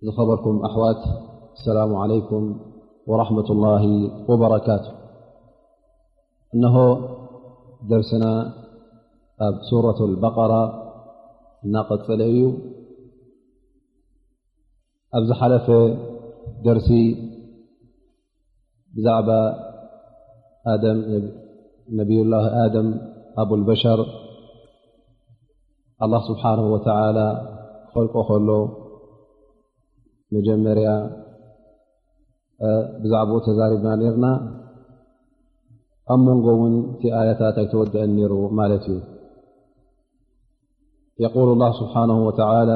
ዝኸበርኩም ኣሕዋት፣ ሰላሙ ዓለይኩም ወራሕመቱላሂ ወበረካቱ። እነሆ ደርስና ኣብ ሱረቱል በቀራ እናቐጸለ እዩ። ኣብ ዝሓለፈ ደርሲ ብዛዕባ ኣደም፣ ነቢዩላህ ኣደም ኣቡል በሸር፣ ኣላህ ስብሓንሁ ወተዓላ ክኸልቆ ከሎ መጀመርያ፣ እ፣ ብዛዕባኡ ተዛሪብና ነርና። ኣብ መንጎ እውን እቲ ኣያታት ኣይተወደአን ነይሩ ማለት እዩ። የቁሉ ላህ ስብሓንሁ ወተዓላ፣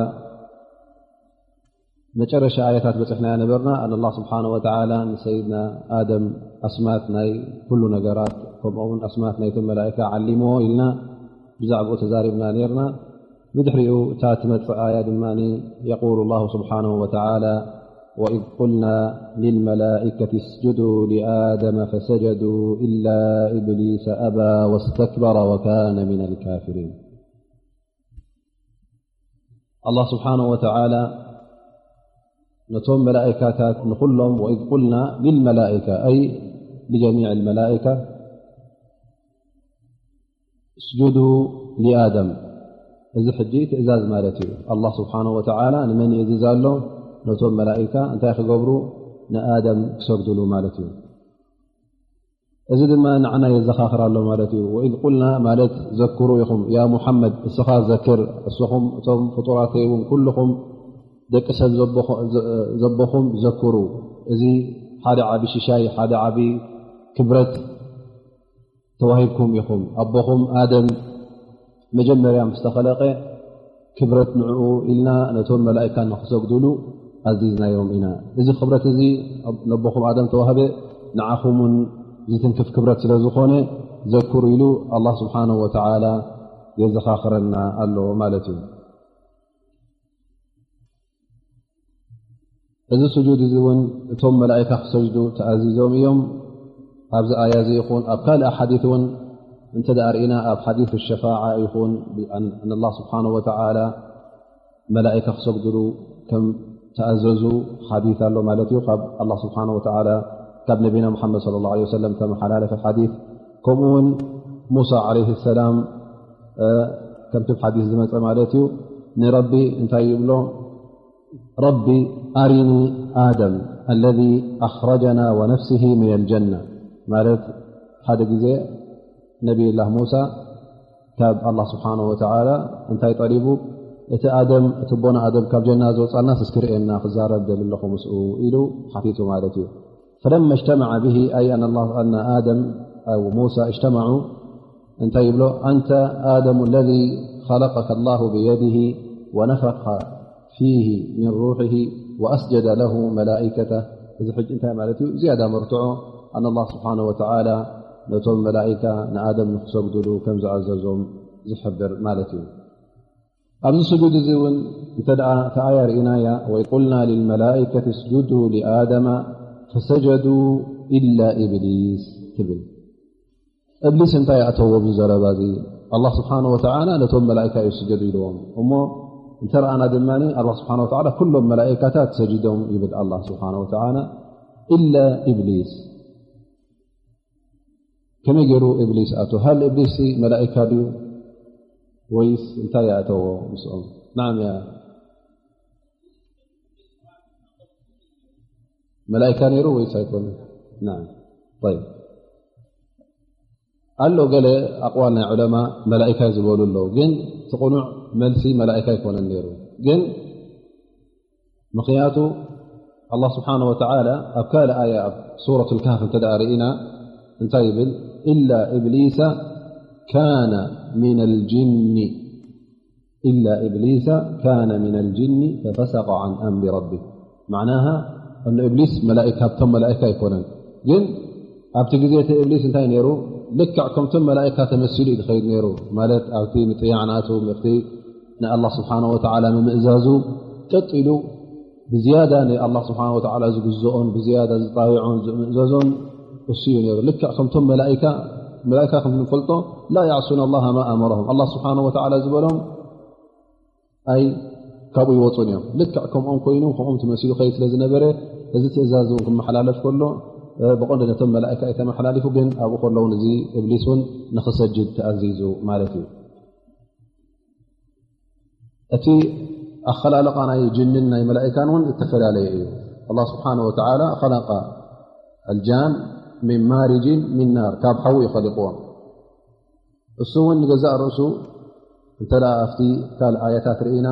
መጨረሻ ኣያታት በጽሕናያ ነበርና። ኣን ኣላህ ስብሓንሁ ወተዓላ ንሰይድና ኣደም ኣስማት ናይ ኩሉ ነገራት፣ ከምኡ እውን ኣስማት ናይቶም መላእካ ዓሊምዎ ኢልና ብዛዕባኡ ተዛሪብና ነርና። ብድሕሪኡ እታ ትመጽእ ኣያ ድማ፣ የቁሉ ላሁ ስብሓንሁ ወተዓላ፣ ወኢዝ ቁልና ልልመላኢከት እስጁዱ ሊኣደመ ፈሰጀዱ ኢላ ኢብሊሰ ኣባ ወስተክበረ ወካነ ሚነል ካፊሪን። ኣላህ ስብሓንሁ ወተዓላ ነቶም መላእካታት ንኹሎም፣ ወኢዝ ቁልና ልልመላኢካ፣ ኣይ ልጀሚዕ ልመላኢካ፣ እስጁዱ ሊኣደም። እዚ ሕጂ ትእዛዝ ማለት እዩ። ኣላህ ስብሓንሁ ወተዓላ ንመን ይእዝዝ ኣሎ? ነቶም መላኢካ እንታይ ክገብሩ? ንኣደም ክሰግዱሉ ማለት እዩ። እዚ ድማ ንዓና የዘኻኽር ኣሎ ማለት እዩ። ወኢዝ ቁልና ማለት ዘክሩ ኢኹም፣ ያ ሙሓመድ፣ እስኻ ዘክር፣ እስኹም እቶም ፍጡራት እውን ኩልኹም ደቂ ሰብ ዘቦኹ-፣ ዘ-፣ ዘቦኹም ዘክሩ። እዚ ሓደ ዓቢ ሽሻይ፣ ሓደ ዓቢ ክብረት ተዋሂብኩም ኢኹም። ኣቦኹም ኣደም መጀመርያ ምስ ተኸለቐ ክብረት ንዕኡ ኢልና ነቶም መላእካ ንኽሰግዱሉ ኣዚዝናዮም ኢና። እዚ ክብረት እዚ ኣብ-፣ ነቦኹም ኣደም ተዋህበ፣ ንዓኹም እውን ዝትንክፍ ክብረት ስለ ዝኾነ ዘክሩ ኢሉ ኣላህ ስብሓንሁ ወተዓላ የዘኻኽረና ኣሎ ማለት እዩ። እዚ ስጁድ እዚ እውን እቶም መላእካ ክሰጅዱ ተኣዚዞም እዮም። ኣብዚ ኣያ እዚ ይኹን ኣብ ካልእ ሓዲት እውን እንተ ደኣ ርኢና፣ ኣብ ሓዲት ሸፋዓ ይኹን፣ ን-፣ ንኣላህ ስብሓንሁ ወተዓላ መላእካ ክሰግዱሉ ከም ተኣዘዙ ሓዲት ኣሎ ማለት እዩ። ካብ ኣላህ ስብሓንሁ ወተዓላ፣ ካብ ነቢና ሙሓመድ ሰለላሁ ዐለይሂ ወሰለም ተመሓላለፈ ሓዲት። ከምኡ እውን ሙሳ ዐለይሂ ሰላም፣ እ፣ ከምቲ ሓዲስ ዝመጸ ማለት እዩ፣ ንረቢ እንታይ ይብሎ? ረቢ ኣሪኒ ኣደም ኣለዚ ኣኽረጀና ወነፍሲሂ ሚነል ጀና። ማለት ሓደ ግዜ ነቢይላህ ሙሳ ካብ ኣላህ ስብሓንሁ ወተዓላ እንታይ ጠሊቡ? እቲ ኣደም፣ እቲ ኣቦና ኣደም ካብ ጀና ዘውጻልናስ እስኪ ርእየና፣ ክዛረብ ደሊ ኣለኹ ምስኡ ኢሉ ሓቲቱ ማለት እዩ። ፈለማ እጅተመዐ ብሂ፣ ኣይ ኣነ ኣላህ፣ ኣነ ኣደም ኣው ሙሳ እጅተመዑ፣ እንታይ ይብሎ? ኣንተ ኣደሙ ለዚ ኸለቀከ ኣላሁ ብየዲሂ ወነፈኸ ፊሂ ሚን ሩሒሂ ወኣስጀደ ለሁ መላኢከተህ። እዚ ሕጂ እንታይ ማለት እዩ? ዝያዳ መርትዖ ኣን ኣላህ ስብሓነሁ ወተዓላ ነቶም መላኢካ ንኣደም ንኽሰግዱሉ ከም ዝኣዘዞም ዝሕብር ማለት እዩ። ኣብዚ ስጁድ እዚ እውን እንተ ደኣ እታ ኣያ ርኢናያ፣ "ወኢዝ ቁልና ሊልመላኢከቲ እስጁዱ ሊኣደመ ፈሰጀዱ ኢላ ኢብሊስ" ትብል። እብሊስ እንታይ ኣእተዎ ኣብዚ ዘረባ እዚ? ኣላህ ስብሓነሁ ወተዓላ ነቶም መላኢካ እዩ ስገዱ ኢልዎም። እሞ እንተ ረኣና ድማ ኣላህ ስብሓነሁ ወተዓላ ኩሎም መላኢካታት ሰጂዶም ይብል ኣላህ ስብሓነሁ ወተዓላ፣ ኢላ ኢብሊስ። ከመይ ገይሩ እብሊስ ኣቶ? ሃል እብሊስ መላኢካ ድዩ ወይስ እንታይ ይኣተዎ ምስኦም? ናዓም እያ። መላኢካ ነይሩ ወይስ ኣይኮነ? ናዓም። ጠይብ። ኣሎ ገለ ኣቕዋል ናይ ዑለማ መላኢካ ዝበሉ ኣለዉ፣ ግን እቲ ቅኑዕ መልሲ መላኢካ ኣይኮነን ነይሩ። ግን ምኽንያቱ ኣላህ ስብሓነሁ ወተዓላ ኣብ ካልእ ኣያ ኣብ ሱረቱል ካህፍ እንተ ደኣ ርኢና እንታይ ይብል? "ኢላ ኢብሊሰ ካነ ሚነል ጂኒ፣ ኢላ ኢብሊሰ ካነ ሚነል ጂኒ ፈፈሰቀ ዐን ኣምሪ ረቢ።" መዕናሃ እብሊስ መላኢካ፣ ካብቶም መላኢካ ኣይኮነን። ግን ኣብቲ ግዜ እቲ እብሊስ እንታይ ነይሩ? ልክዕ ከምቶም መላኢካ ተመሲሉ እዩ ዝኸይድ ነይሩ። ማለት ኣብቲ ምጥያዕ ናቱ፣ ምእንቲ ንኣላህ ስብሓነሁ ወተዓላ ምምእዛዙ ቀጥ ኢሉ ብዝያዳ ንኣላህ ስብሓነሁ ወተዓላ ዝግዝኦን ብዝያዳ ዝጣይዖን ዝምእዘዞን እሱ እዩ ነይሩ። ልክዕ ከምቶም መላኢካ፣ መላኢካ ከም እንፈልጦ "ላ ያዕሱነ ኣላህ ማ ኣመረሁም"፣ ኣላህ ስብሓነሁ ወተዓላ ዝበሎም ኣይ ካብኡ ይወፁን እዮም። ልክዕ ከምኦም ኮይኑ ከምኦም ትመሲሉ ከይድ ስለ ዝነበረ፣ እዚ ትእዛዝ እውን ክመሓላለፍ ከሎ ብቐንዱ ነቶም መላእካ እዩ ተመሓላሊፉ። ግን ኣብኡ ከሎ እውን እዚ እብሊስ እውን ንኽሰጅድ ተኣዚዙ ማለት እዩ። እቲ ኣኸላልቃ ናይ ጅንን ናይ መላእካን እውን እተፈላለየ እዩ። ኣላ ስብሓን ወተዓላ ኸለቃ ኣልጃን ሚን ማርጅን ሚን ናር፣ ካብ ሓዊ እዩ ኸሊቕዎም። እሱ እውን ንገዛእ ርእሱ እንተ ኣብቲ ካልእ ኣያታት ርኢና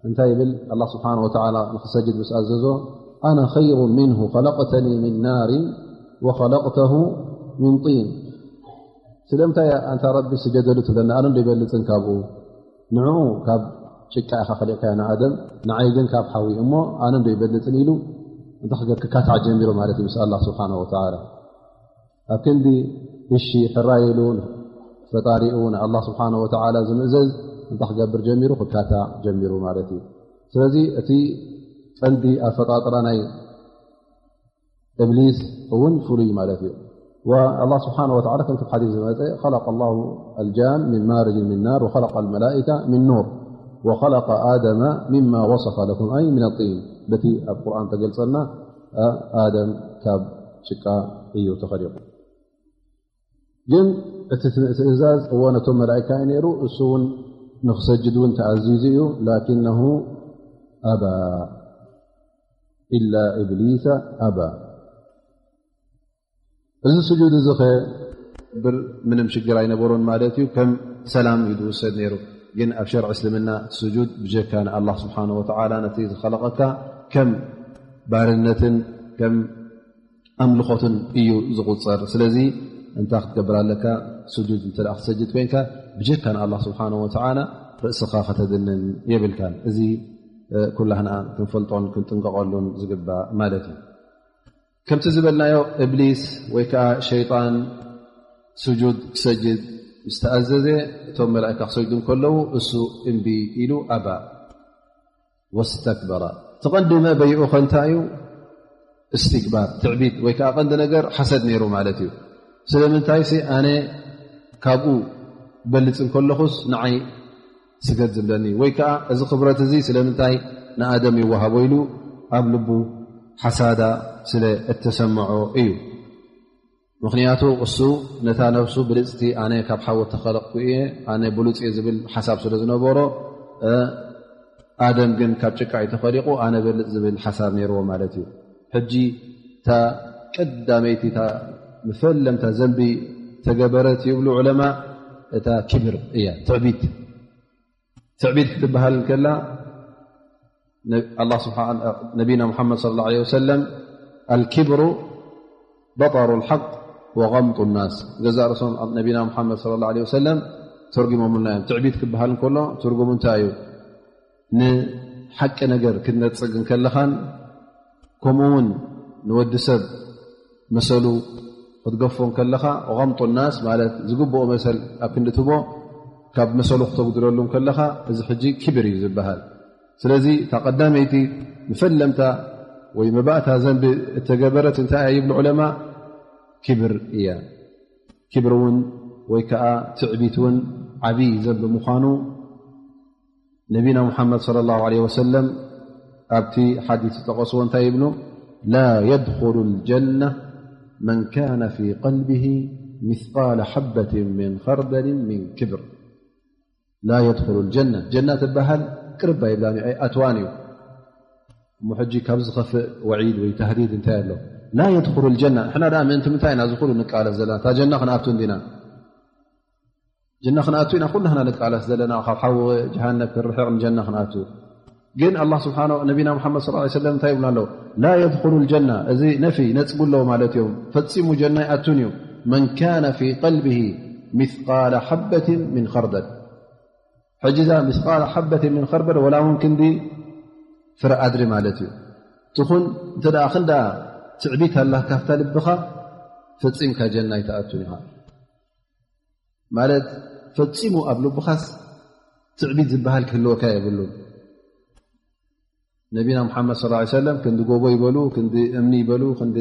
እንታይ ይብል? ኣላ ስብሓን ወተዓላ ንኽሰጅድ ምስ ኣዘዞ፣ ኣነ ኸይሩ ምንሁ ኸለቅተኒ ምን ናርን ወኸለቅተሁ ምን ጢን። ስለምንታይ ኣንታ ረቢ ስጀደሉ ትብለና? ኣነ እንዶ ይበልፅን ካብኡ። ንዕኡ ካብ ጭቃ ኢኻ ኸሊቕካዮ ንኣደም፣ ንዓይ ግን ካብ ሓዊ። እሞ ኣነ እንዶ ይበልፅን ኢሉ እንታይ ክገ-፣ ክካታዕ ጀሚሩ ማለት እዩ ምስ ኣላ ስብሓን ወተዓላ። ኣብ ክንዲ እሺ ሕራይ ኢሉ ፈጣሪኡ ንኣላ ስብሓን ወተዓላ ዝምእዘዝ እንታይ ክገብር ጀሚሩ? ክካታዕ ጀሚሩ ማለት እዩ። ስለዚ እቲ ቀንዲ ኣፈጣጥራ ናይ እብሊስ እውን ፍሉይ ማለት እዩ። ወኣላ ስብሓን ወተዓላ ከምቲ ሓዲስ ዝመፀ፣ ኸለቀ ላሁ ኣልጃን ሚን ማርጅን ሚን ናር ወኸለቀ ኣልመላኢካ ሚን ኑር ወኸለቀ ኣደመ ሚማ ወሰፈ ለኩም ኣይ ሚን ጢን። በቲ ኣብ ቁርኣን ተገልጸልና፣ ኣደም ካብ ጭቃ እዩ ተኸሊቑ። ግን እቲ ትእዛዝ እዎ ነቶም መላእካ እዩ ነይሩ፣ እሱ እውን ንኽሰጅድ እውን ተኣዚዙ እዩ። ላኪነሁ ኣባ ኢላ ኢብሊሰ ኣባ። እዚ ስጁድ እዚ ኸ ብር ምንም ሽግር ኣይነበሮን ማለት እዩ። ከም ሰላም እዩ ዝውሰድ ነይሩ። ግን ኣብ ሸርዒ እስልምና እቲ ስጁድ ብጀካ ንኣላህ ስብሓነ ወተዓላ ነቲ ዝኸለቐካ ከም ባርነትን ከም ኣምልኾትን እዩ ዝቑጸር። ስለዚ እንታይ ክትገብር ኣለካ? ስጁድ እንተ ደኣ ክትሰጅድ ኮይንካ ብጀካ ንኣላህ ስብሓነ ወተዓላ ርእስኻ ከተድንን የብልካን። እዚ ኩላህና ክንፈልጦን ክንጥንቀቐሉን ዝግባእ ማለት እዩ። ከምቲ ዝበልናዮ እብሊስ ወይ ከኣ ሸይጣን ስጁድ ክሰጅድ ምስ ተኣዘዘ፣ እቶም መላእካ ክሰጅዱ እንከለዉ እሱ እምቢ ኢሉ ኣባ ወስተክበረ። እቲ ቀንዲ መበይኡ ከ እንታይ እዩ? እስትክባር፣ ትዕቢት ወይ ከኣ ቀንዲ ነገር ሓሰድ ነይሩ ማለት እዩ። ስለምንታይሲ ኣነ ካብኡ በልጽ እንከለኹስ ንዓይ ስገድ ዝብለኒ፣ ወይ ከኣ እዚ ክብረት እዚ ስለምንታይ ንኣደም ይወሃቦ ኢሉ ኣብ ልቡ ሓሳዳ ስለ እተሰምዖ እዩ። ምኽንያቱ እሱ ነታ ነፍሱ ብልጽቲ ኣነ ካብ ሓዊ ተኸለቕኩ እየ፣ ኣነ ብሉጽ እየ ዝብል ሓሳብ ስለ ዝነበሮ፣ ኣደም ግን ካብ ጭቃ እዩ ተኸሊቑ፣ ኣነ በልጽ ዝብል ሓሳብ ነይርዎ ማለት እዩ። ሕጂ እታ ቀዳመይቲ እታ መፈለምታ ዘንቢ ተገበረት ይብሉ ዑለማ፣ እታ ክብር እያ፣ ትዕቢት። ትዕቢት ክትበሃል እንከላ ነ-፣ ኣላህ ስብሓን-፣ ነቢና ሙሓመድ ሰለላሁ ዐለይሂ ወሰለም፣ "ኣልኪብሩ በጠሩ ልሓቅ ወቀምጡ ናስ።" ገዛእ ርእሶም ኣብ ነቢና ሙሓመድ ሰለላሁ ዐለይሂ ወሰለም ተርጉሞምልና እዮም። ትዕቢት ክበሃል እንከሎ ትርጉሙ እንታይ እዩ? ንሓቂ ነገር ክትነጽግ እንከለኻን ከምኡ እውን ንወዲ ሰብ መሰሉ ክትገፎ እንከለኻ፣ ወቐምጡ ናስ ማለት ዝግብኦ መሰል ኣብ ክንዲ ትቦ ካብ መሰሉ ክተጉድለሉ እንከለኻ፣ እዚ ሕጂ ክብር እዩ ዝበሃል። ስለዚ እታ ቀዳመይቲ መፈለምታ ወይ መባእታ ዘንቢ እተገበረት እንታይ እያ ይብሉ ዑለማ? ክብር እያ። ክብር እውን ወይ ከኣ ትዕቢት እውን ዓብዪ ዘንቢ ምዃኑ ነቢና ሙሓመድ ሰለላሁ ዐለይሂ ወሰለም ኣብቲ ሓዲስ ዝጠቐስዎ እንታይ ይብሉ? "ላ የድኹሉ ልጀና መን ካነ ፊ ቀልቢሂ ሚስቃለ ሓበትን ምን ኸርደልን ምን ክብር።" ላ የድኹሉ ልጀና፣ ጀና ትበሃል ቅርብ ኣይብላን እዩ፣ ኣይኣትዋን እዩ። እሞ ሕጂ ካብ ዝኸፍእ ወዒድ ወይ ተህዲድ እንታይ ኣሎ? ላ የድኹሉ ልጀና። ንሕና ደኣ ምእንቲ ምንታይ ኢና እዚ ኩሉ ንቃለስ ዘለና? እታ ጀና ክንኣቱ እንዲና። ጀና ክንኣቱ ኢና ኩላህና ንቃለስ ዘለና፣ ካብ ሓዊ ጀሃነብ ክንርሕቕ ንጀና ክንኣቱ። ግን ኣላህ ስብሓነ፣ ነቢና ሙሓመድ ሰለላሁ ዐለይሂ ወሰለም እንታይ ይብሉና ኣለዉ? "ላ የድኹሉ ልጀና"፣ እዚ ነፊ ነጽጉ ኣለዉ ማለት እዮም። ፈጺሙ ጀና ኣይኣቱን እዩ። "መን ካነ ፊ ቀልቢሂ ሚስቃለ ሓበትን ሚን ኸርደል።" ሕጂ እዛ ሚስቃለ ሓበትን ሚን ኸርደል ወላ እውን ክንዲ ፍረ ኣድሪ ማለት እዩ። ትኹን እንተ ደኣ ክንዳ ትዕቢት ኣላ ካብታ ልብኻ፣ ፈጺምካ ጀና ኣይትኣቱን ኢኻ። ማለት ፈጺሙ ኣብ ልብኻስ ትዕቢት ዝበሃል ክህልወካ የብሉን። ነቢና ሙሓመድ ሰለላሁ ዐለይሂ ወሰለም ክንዲ ጎቦ ይበሉ፣ ክንዲ እምኒ ይበሉ፣ ክንዲ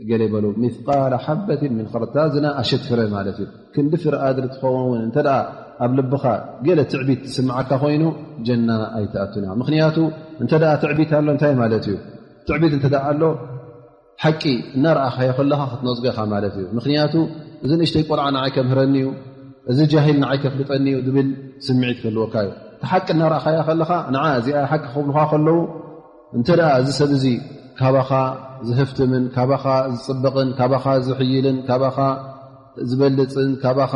ገለ ይበሉ፣ ሚስቃለ ሓበትን ሚን ኸርደል፣ እታ ዝነኣሸት ፍረ ማለት እዩ። ክንዲ ፍረ ኣድሪ ትኸውን እውን እንተ ደኣ ኣብ ልብኻ ገለ ትዕቢት ዝስምዓካ ኮይኑ፣ ጀና ኣይትኣቱን ኢኻ። ምኽንያቱ እንተ ደኣ ትዕቢት ኣሎ እንታይ ማለት እዩ? ትዕቢት እንተ ደኣ ኣሎ፣ ሓቂ እናረኣኻዮ ከለኻ ክትነጽጎ ኢኻ ማለት እዩ። ምኽንያቱ እዚ ንእሽተይ ቆልዓ ንዓይ ከምህረኒ እዩ፣ እዚ ጃሂል ንዓይ ከፍልጠኒ እዩ ዝብል ስምዒት ክህልወካ እዩ። እቲ ሓቂ እናረኣኻያ ከለኻ፣ ንዓ እዚኣ ሓቂ ክብሉኻ ከለዉ፣ እንተ ደኣ እዚ ሰብ እዚ ካባኻ ዝህፍትምን ካባኻ ዝጽብቕን ካባኻ ዝሕይልን ካባኻ ዝበልጽን ካባኻ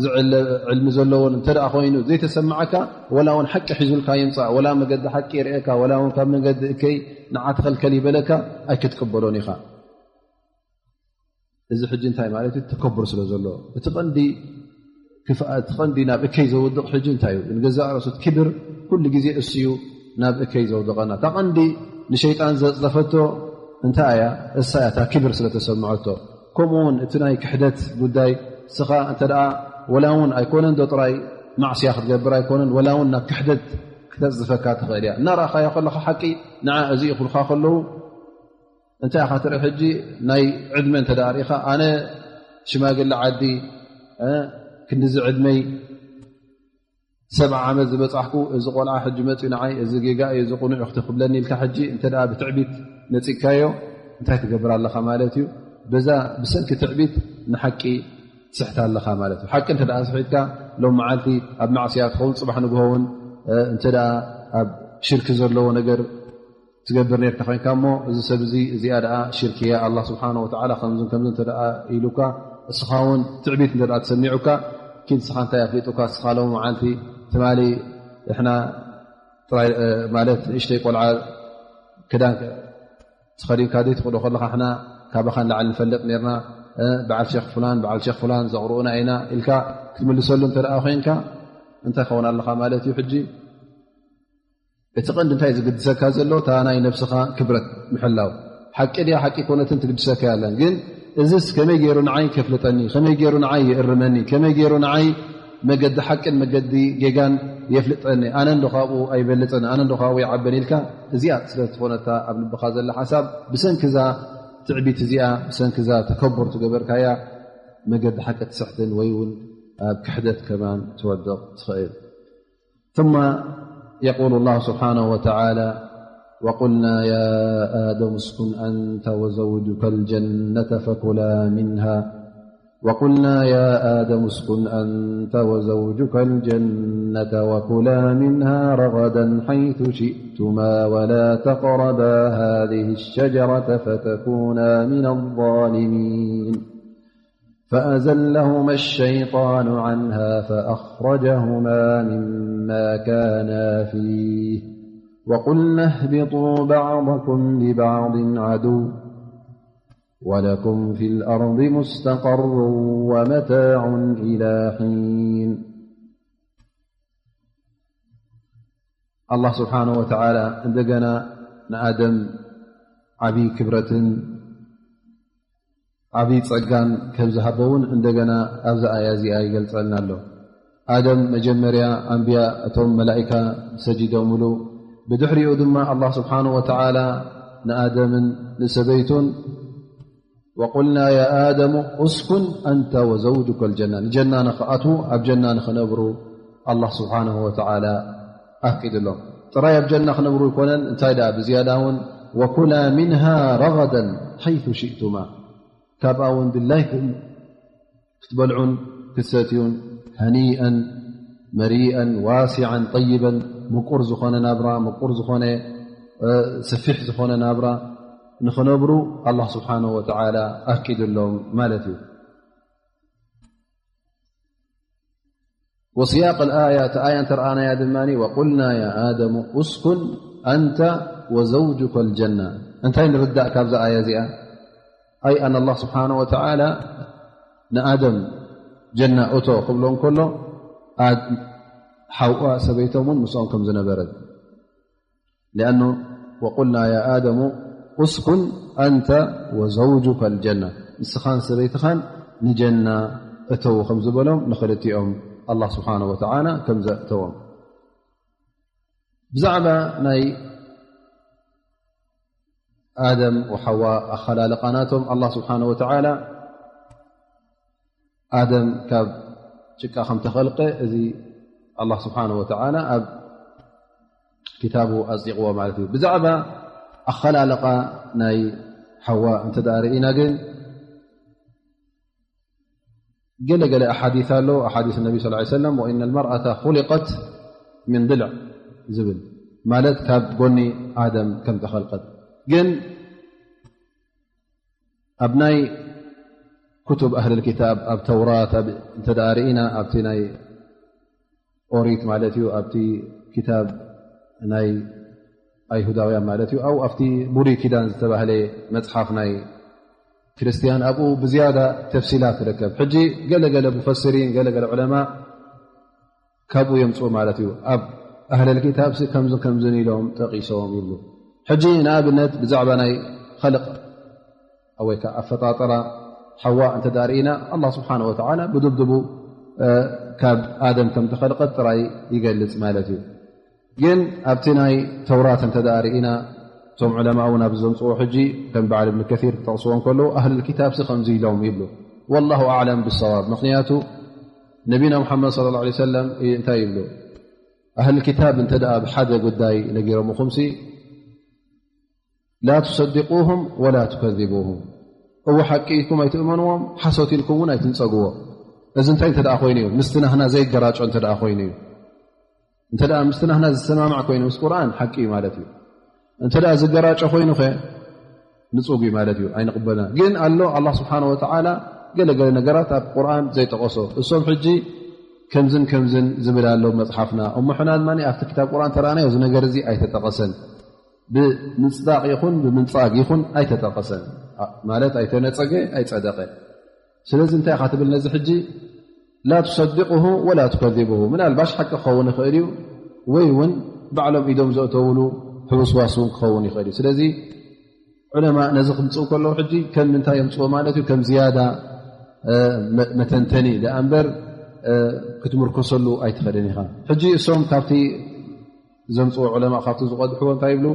ዝዕለ ዕልሚ ዘለዎን እንተ ደኣ ኮይኑ ዘይተሰምዓካ፣ ወላ እውን ሓቂ ሒዙልካ ይምጻእ፣ ወላ መገዲ ሓቂ ይርእየካ፣ ወላ እውን ካብ መገዲ እከይ ንዓ ተኸልከል ይበለካ፣ ኣይክትቅበሎን ኢኻ። እዚ ሕጂ እንታይ ማለት እዩ? ተከብር ስለ ዘሎ፣ እቲ ቀንዲ ክፍኣት፣ እቲ ቀንዲ ናብ እከይ ዘውድቕ ሕጂ እንታይ እዩ? ንገዛእ ርእሱ እቲ ክብር ኩሉ ግዜ እሱ እዩ ናብ እከይ ዘውድቐና። እታ ቀንዲ ንሸይጣን ዘጽደፈቶ እንታይ እያ? እሳ እያ፣ እታ ክብር ስለ ተሰምዐቶ። ከምኡ እውን እቲ ናይ ክሕደት ጉዳይ፣ እስኻ እንተ ደኣ ወላ እውን ኣይኮነን ዶ ጥራይ ማዕስያ ክትገብር ኣይኮነን፣ ወላ እውን ናብ ክሕደት ክተጽድፈካ ትኽእል እያ። እናረኣኻዮ ከለኻ ሓቂ ንዓ እዚ ይኹልካ ከለዉ፣ እንታይ ኢኻ ትርኢ ሕጂ? ናይ ዕድመ እንተ ደኣ ርኢኻ፣ ኣነ ሽማግለ ዓዲ፣ እ፣ ክንድዚ ዕድመይ ሰብዓ ዓመት ዝበጻሕኩ፣ እዚ ቆልዓ ሕጂ መጺኡ ንዓይ፣ እዚ ጌጋ እዩ፣ እዚ ቁኑዕ እዩ ክትክብለኒ ኢልካ ሕጂ እንተ ደኣ ብትዕቢት ነጺግካዮ፣ እንታይ ትገብር ኣለኻ ማለት እዩ? በዛ ብሰንኪ ትዕቢት ንሓቂ ትስሕት ኣለኻ ማለት እዩ። ሓቂ እንተ ደኣ ስሒትካ፣ ሎም መዓልቲ ኣብ ማዕስያ ትኸውን፣ ጽባሕ ንግሆ እውን፣ እ፣ እንተ ደኣ ኣብ ሽርኪ ዘለዎ ነገር ትገብር ነርካ ኮይንካ እሞ፣ እዚ ሰብ እዚ፣ እዚኣ ደኣ ሽርኪ እያ፣ ኣላህ ስብሓነሁ ወተዓላ ከምዝን ከምዝን እንተ ደኣ ኢሉካ፣ እስኻ እውን ትዕቢት እንተ ደኣ ተሰሚዑካ፣ ኪድ እስኻ እንታይ ኣፍሊጡካ? እስኻ ሎም መዓልቲ ትማሊ ንሕና ጥራይ፣ እ፣ ማለት ንእሽተይ ቆልዓ ክዳን ተኸዲንካ ዘይትኽእሎ ከለኻ፣ ንሕና ካባኻ ንላዕሊ ንፈልጥ ነርና፣ እ፣ በዓል ሼኽ ፍላን፣ በዓል ሼኽ ፍላን ዘቕርኡና ኢና ኢልካ ክትምልሰሉ እንተ ደኣ ኮይንካ፣ እንታይ ኸውን ኣለኻ ማለት እዩ ሕጂ? እቲ ቀንዲ እንታይ ዝግድሰካ ዘሎ? እታ ናይ ነብስኻ ክብረት ምሕላው። ሓቂ ድያ ሓቂ ኮነትን ትግድሰካ ያለን። ግን እዝስ ከመይ ገይሩ ንዓይ ከፍልጠኒ? ከመይ ገይሩ ንዓይ ይእርመኒ? ከመይ ገይሩ ንዓይ መገዲ ሓቅን መገዲ ጌጋን የፍልጠኒ? ኣነ እንዶ ካብኡ ኣይበልጽን፣ ኣነ እንዶ ካብኡ ይዓበን ኢልካ፣ እዚኣ ስለ ዝኾነታ ኣብ ልብኻ ዘላ ሓሳብ፣ ብሰንኪ እዛ ትዕቢት እዚኣ፣ ብሰንኪ እዛ ተከቡር ትገበርካያ፣ መገዲ ሓቂ ትስሕትን ወይ እውን ኣብ ክሕደት ከማን ትወድቕ ትኽእል። ثم يقول الله سبحانه وتعالى: وقلنا يا آدم اسكن أنت وزوجك الجنة فكلا منها، وقلنا يا آدم اسكن أنت وزوجك الجنة وكلا منها رغدا حيث شئتما ولا تقربا هذه الشجرة فتكونا من الظالمين. فأزلهما الشيطان عنها فأخرجهما مما كانا فيه وقلنا اهبطوا بعضكم لبعض عدو ولكم في الأرض مستقر ومتاع إلى حين. ኣላህ ስብሓነሁ ወተዓላ እንደገና ንኣደም ዓብዪ ክብረትን ዓብዪ ጸጋን ከም ዝሃቦ እውን እንደገና ኣብዛ ኣያ እዚኣ ይገልጸልና ኣሎ። ኣደም መጀመርያ ኣንብያ እቶም መላኢካ ሰጂዶምሉ፣ ብድሕሪኡ ድማ ኣላህ ስብሓነሁ ወተዓላ ንኣደምን ንሰበይቱን وقلنا يا آدم اسكن أنت وزوجك الجنة ንጀና ንኽኣትዉ ኣብ ጀና ንኽነብሩ ኣላህ ስብሓነሁ ወተዓላ ኣፍቂድሎም። ጥራይ ኣብ ጀና ክነብሩ ኣይኮነን፣ እንታይ ደኣ ብዝያዳ እውን وكلا منها رغدا حيث شئتما ካብኣ እውን ድላይኩም ክትበልዑን ክትሰትዩን هنيئا مريئا واسعا طيبا ምቁር ዝኾነ ናብራ፣ ምቁር ዝኾነ፣ እ፣ ሰፊሕ ዝኾነ ናብራ ንኽነብሩ ኣላህ ስብሓነሁ ወተዓላ ኣፍቂድሎም ማለት እዩ። وسياق الآية፣ እቲ ኣያ እንተረኣናያ ድማ وقلنا يا آدم اسكن أنت وزوجك الجنة እንታይ ንርዳእ ካብዛ ኣያ እዚኣ? ኣይ ኣን ኣላህ ስብሓነሁ ወተዓላ ንኣደም ጀና እቶ ክብሎ እንከሎ፣ ኣድ-፣ ሓውኣ ሰበይቶም እውን ምስኦም ከም ዝነበረት። ሊኣኑ ወቁልና ያ ኣደሙ ኡስኩን ኣንተ ወዘውጁከ ልጀና፣ ንስኻን ሰበይትኻን ንጀና እተዉ ከም ዝበሎም ንኽልቲኦም ኣላህ ስብሓነሁ ወተዓላ ከም ዘእተዎም። ብዛዕባ ናይ ኣደም ወሓዋ ኣኸላልቓ ናቶም ኣላህ ስብሓነሁ ወተዓላ ኣደም ካብ ጭቃ ከም ተኸልቀ፣ እዚ ኣላህ ስብሓን ወተዓላ ኣብ ክታቡ ኣጽዲቕዎ ማለት እዩ። ብዛዕባ ኣኸላለቓ ናይ ሓዋ እንተ ደኣ ርኢና ግን፣ ገለ ገለ ኣሓዲስ ኣሎ፣ ኣሓዲስ ነቢ ስ ሰለም፣ "ወኢነ ልመርኣተ ኹሊቀት ምን ድልዕ" ዝብል ማለት ካብ ጎኒ ኣደም ከም ተኸልቀት። ግን ኣብ ናይ ክቱብ ኣህል ክታብ፣ ኣብ ተውራት፣ ኣብ፣ እንተ ደኣ ርኢና፣ ኣብቲ ናይ ኦሪት ማለት እዩ፣ ኣብቲ ክታብ ናይ ኣይሁዳውያን ማለት እዩ፣ ኣው ኣብቲ ብሉይ ኪዳን ዝተባህለ መጽሓፍ ናይ ክርስትያን፣ ኣብኡ ብዝያዳ ተፍሲላት ትርከብ። ሕጂ ገለ ገለ ሙፈስሪን፣ ገለ ገለ ዑለማ ካብኡ የምጽኡ ማለት እዩ። ኣብ ኣህለል ክታብሲ ከምዚ ከምዝን ኢሎም ጠቒሶም ይብሉ። ሕጂ ንኣብነት ብዛዕባ ናይ ኸልቕ ወይ ከዓ ኣፈጣጥራ ሓዋ እንተ ደኣ ርኢና፣ ኣላህ ስብሓነ ወተዓላ ብድብድቡ፣ እ፣ ካብ ኣደም ከም ተኸልቀት ጥራይ ይገልጽ ማለት እዩ። ግን ኣብቲ ናይ ተውራት እንተ ደኣ ርኢና፣ እቶም ዑለማ እውን ኣብዚ ዘምጽዎ ሕጂ ከም በዓል እብን ከሲር ክጠቕስዎ እንከለዉ፣ ኣህልል ክታብሲ ከምዚ ኢሎም ይብሉ። ወላሁ ኣዕለም ብሰዋብ። ምኽንያቱ ነቢና ሙሓመድ ሰለላሁ ዐለይሂ ወሰለም እንታይ ይብሉ? ኣህል ክታብ እንተ ደኣ ብሓደ ጉዳይ ነጊሮምኹምሲ፣ ላ ቱሰድቁሁም ወላ ቱከዚቡሁም። እወ ሓቂ ኢልኩም ኣይትእመንዎም፣ ሓሶት ኢልኩም እውን ኣይትንጸግዎ። እዚ እንታይ እንተ ደኣ ኮይኑ እዩ? ምስቲ ናህና ዘይገራጮ እንተ ደኣ ኮይኑ እዩ። እንተ ደኣ ምስቲ ናህና ዝሰማማዕ ኮይኑ፣ ምስ ቁርኣን ሓቂ እዩ ማለት እዩ። እንተ ደኣ ዝገራጮ ኮይኑኸ ንጹግ እዩ ማለት እዩ፣ ኣይንቕበልና። ግን ኣሎ ኣላህ ስብሓነ ወተዓላ ገለ ገለ ነገራት ኣብ ቁርኣን ዘይጠቐሶ። እሶም ሕጂ ከምዝን ከምዝን ዝብል ኣሎ መጽሓፍና። እሞ ሕና ድማ ኣብቲ ክታብ ቁርኣን ተረኣናዮ፣ እዚ ነገር እዚ ኣይተጠቐሰን። ብምጽዳቕ ይኹን ብምንጻግ ይኹን ኣይተጠቐሰን። ኣ-፣ ማለት ኣይተነጸገ፣ ኣይጸደቐ። ስለዚ እንታይ ኢኻ ትብል ነዚ ሕጂ? ላ ቱሰድቁሁ ወላ ቱከዚቡሁ። ምናልባሽ ሓቂ ክኸውን ይኽእል እዩ፣ ወይ እውን ባዕሎም ኢዶም ዘእተውሉ ሕውስዋስ እውን ክኸውን ይኽእል እዩ። ስለዚ ዑለማ ነዚ ክምጽኡ ከለዉ ሕጂ ከም ምንታይ የምጽዎ ማለት እዩ? ከም ዝያዳ፣ እ፣ መ-፣ መተንተኒ ደኣ እምበር፣ እ፣ ክትምርኮሰሉ ኣይትኽእልን ኢኻ። ሕጂ እሶም ካብቲ ዘምጽዎ ዑለማ ካብቲ ዝቐድሕዎ እንታይ ይብሉ?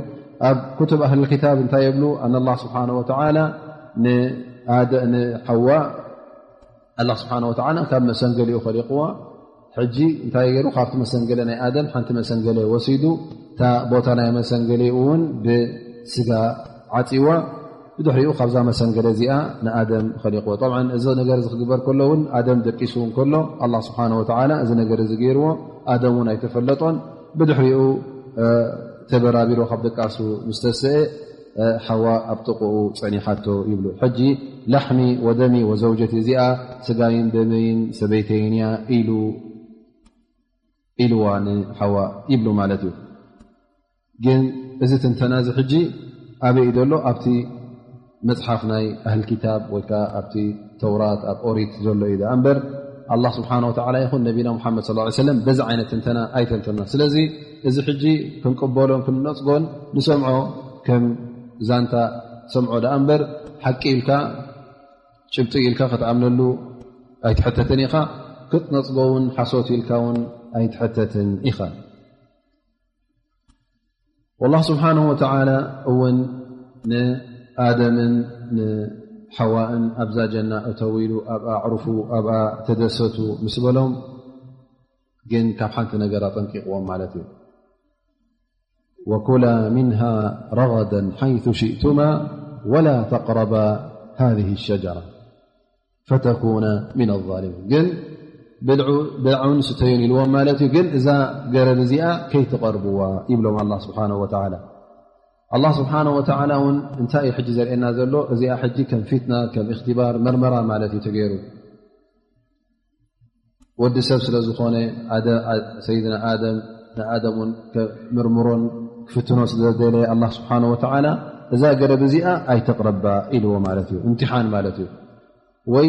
ኣብ ኩቱብ ኣህል ክታብ እንታይ ይብሉ? ኣነ ኣላህ ስብሓነ ወተዓላ ንኣደ-፣ ንሓዋ ኣላህ ስብሓነ ወተዓላ ካብ መሰንገሊኡ ኸሊቕዋ። ሕጂ እንታይ ገይሩ? ካብቲ መሰንገለ ናይ ኣደም ሓንቲ መሰንገለ ወሲዱ፣ እታ ቦታ ናይ መሰንገሊኡ እውን ብስጋ ዓጺዋ። ብድሕሪኡ ካብዛ መሰንገለ እዚኣ ንኣደም ኸሊቕዎ። ጠብዓን እዚ ነገር እዚ ክግበር ከሎ እውን ኣደም ደቂሱ እውን ከሎ ኣላህ ስብሓነ ወተዓላ እዚ ነገር እዚ ገይርዎ። ኣደም እውን ኣይተፈለጦን። ብድሕሪኡ፣ እ፣ ተበራቢሩ ካብ ደቃሱ ምስ ተስአ፣ እ፣ ሓዋ ኣብ ጥቕኡ ጸኒሓቶ ይብሉ። ሕጂ ላሕሚ ወደሚ ወዘውጀቲ፣ እዚኣ ስጋይን ደመይን ሰበይተይን እያ ኢሉ፣ ኢልዋ ንሓዋ ይብሉ ማለት እዩ። ግን እዚ ትንተና እዚ ሕጂ ኣበይ እዩ ዘሎ? ኣብቲ መጽሓፍ ናይ ኣህል ኪታብ ወይ ከኣ ኣብቲ ተውራት፣ ኣብ ኦሪት ዘሎ እዩ ደኣ እምበር፣ ኣላህ ስብሓነ ወተዓላ ይኹን ነቢና ሙሓመድ ሰለላሁ ዐለይሂ ወሰለም በዚ ዓይነት ትንተና ኣይተንተኑና። ስለዚ እዚ ሕጂ ክንቅበሎን ክንነጽጎን ንሰምዖ ከም ዛንታ ሰምዖ ደኣ እምበር፣ ሓቂ ኢልካ ጭብጢ ኢልካ ክትኣምነሉ ኣይትሕተትን ኢኻ፣ ክትነጽጎ እውን ሓሶት ኢልካ እውን ኣይትሕተትን ኢኻ። ወላህ ስብሓንሁ ወተዓላ እውን ንኣደምን ንሓዋእን ኣብዛ ጀና እተው ኢሉ ኣብኣ ኣዕርፉ፣ ኣብኣ ተደሰቱ ምስ በሎም፣ ግን ካብ ሓንቲ ነገር ኣጠንቂቕዎም ማለት እዩ። ወኩላ ሚንሃ ረገደን ሓይሱ ሽእቱማ ወላ ተቅረባ ሃዚህ ሸጀራ ፈተኩና ሚነ ዛሊሚን። ግን ብልዑ-፣ ብልዑን ስተዩን ኢልዎም ማለት እዩ። ግን እዛ ገረብ እዚኣ ከይትቐርብዋ ይብሎም ኣላህ ስብሓነሁ ወተዓላ። ኣላህ ስብሓነሁ ወተዓላ እውን እንታይ እዩ ሕጂ ዘርእየና ዘሎ? እዚኣ ሕጂ ከም ፊትና፣ ከም እኽትባር፣ መርመራ ማለት እዩ ተገይሩ። ወዲ ሰብ ስለ ዝኾነ፣ ኣደ-፣ ኣ-፣ ሰይድና ኣደም፣ ንኣደም እውን ክምርምሮን ክፍትኖ ስለ ዘደለየ ኣላህ ስብሓነሁ ወተዓላ፣ እዛ ገረብ እዚኣ ኣይትቕረባ ኢልዎ ማለት እዩ። እምትሓን ማለት እዩ። ወይ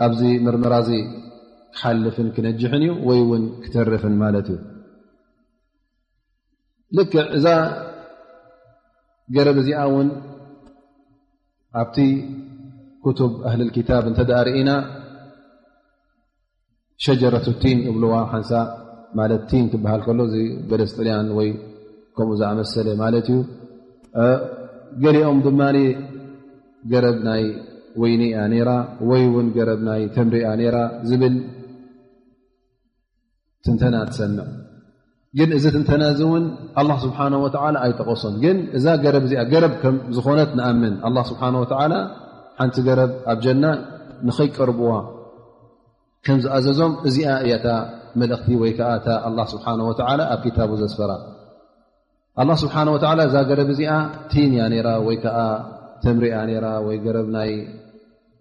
ኣብዚ መርመራ እዚ ክሓልፍን ክነጅሕን እዩ፣ ወይ እውን ክተርፍን ማለት እዩ። ልክዕ እዛ ገረብ እዚኣ እውን ኣብቲ ኩቱብ ኣህልል ኪታብ እንተ ደኣ ርኢና፣ ሸጀረቱ ቲን እብልዋ፣ ሓንሳእ ማለት ቲን ክበሃል ከሎ፣ እዚ በለስ ጥልያን ወይ ከምኡ ዝኣመሰለ ማለት እዩ። እ፣ ገሊኦም ድማ ገረብ ናይ ወይኒ እያ ነይራ፣ ወይ እውን ገረብ ናይ ተምሪ እያ ነይራ ዝብል ትንተና ትሰምዕ። ግን እዚ ትንተና እዚ እውን ኣላህ ስብሓነ ወተዓላ ኣይጠቐሶን። ግን እዛ ገረብ እዚኣ ገረብ ከም ዝኾነት ንኣምን። ኣላህ ስብሓነ ወተዓላ ሓንቲ ገረብ ኣብ ጀና ንኸይቀርብዋ ከም ዝኣዘዞም፣ እዚኣ እያ እታ መልእኽቲ ወይ ከዓ እታ ኣላህ ስብሓነ ወተዓላ ኣብ ኪታቡ ዘስፈራ። ኣላህ ስብሓነ ወተዓላ እዛ ገረብ እዚኣ ቲን እያ ነይራ ወይ ከዓ ተምሪ እያ ነይራ ወይ ገረብ ናይ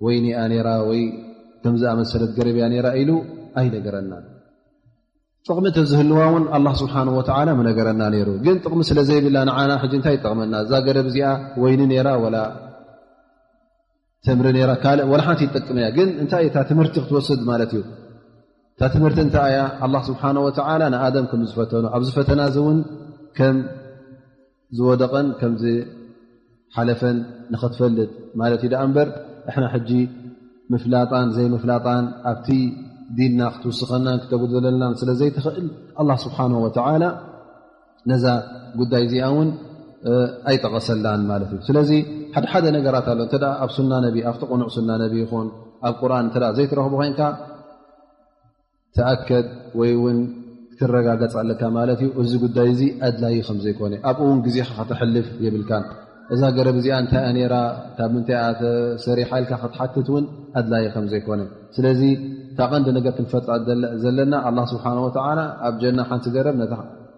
ወይኒ እያ ነይራ ወይ ከምዚ ኣመሰለት ገረብ እያ ነይራ ኢሉ ኣይነገረናን። ጥቕሚ ተዝህልዋ እውን ኣላህ ስብሓነ ወተዓላ ምነገረና ነይሩ። ግን ጥቕሚ ስለ ዘይብላ ንዓና ሕጂ እንታይ ይጠቕመና? እዛ ገረብ እዚኣ ወይኒ ነይራ ወላ ተምሪ ነይራ፣ ካልእ ወላ ሓንቲ ይጠቅም እያ። ግን እንታይ እታ ትምህርቲ ክትወስድ ማለት እዩ? እታ ትምህርቲ እንታይ እያ? ኣላህ ስብሓነ ወተዓላ ንኣደም ከም ዝፈተኖ፣ ኣብዚ ፈተና እዚ እውን ከም ዝወደቐን ከም ዝሓለፈን ንኽትፈልጥ ማለት እዩ ደኣ እምበር፣ ንሕና ሕጂ ምፍላጣን ዘይምፍላጣን ኣብቲ ዲንና ክትውስኸናን ክተጉድለናን ስለ ዘይትኽእል፣ ኣላህ ስብሓነ ወተዓላ ነዛ ጉዳይ እዚኣ እውን፣ እ፣ ኣይጠቐሰላን ማለት እዩ። ስለዚ ሓደ ሓደ ነገራት ኣሎ። እንተ ደኣ ኣብ ሱና ነቢ፣ ኣብቲ ቅኑዕ ሱና ነቢ ይኹን ኣብ ቁርኣን እንተ ደኣ ዘይትረኽቦ ኮይንካ፣ ተኣከድ ወይ እውን ክትረጋገጽ ኣለካ ማለት እዩ። እዚ ጉዳይ እዚ ኣድላዪ ከም ዘይኮነ፣ ኣብኡ እውን ግዜኻ ከተሕልፍ የብልካን። እዛ ገረብ እዚኣ እንታይ እያ ነይራ፣ ካብ ምንታይ እያ ተሰሪሓ ኢልካ ክትሓትት እውን ኣድላዪ ከም ዘይኮነ። ስለዚ እታ ቀንዲ ነገር ክንፈልጣ ዘለ-፣ ዘለና፣ ኣላህ ስብሓነ ወተዓላ ኣብ ጀና ሓንቲ ገረብ፣ ነታ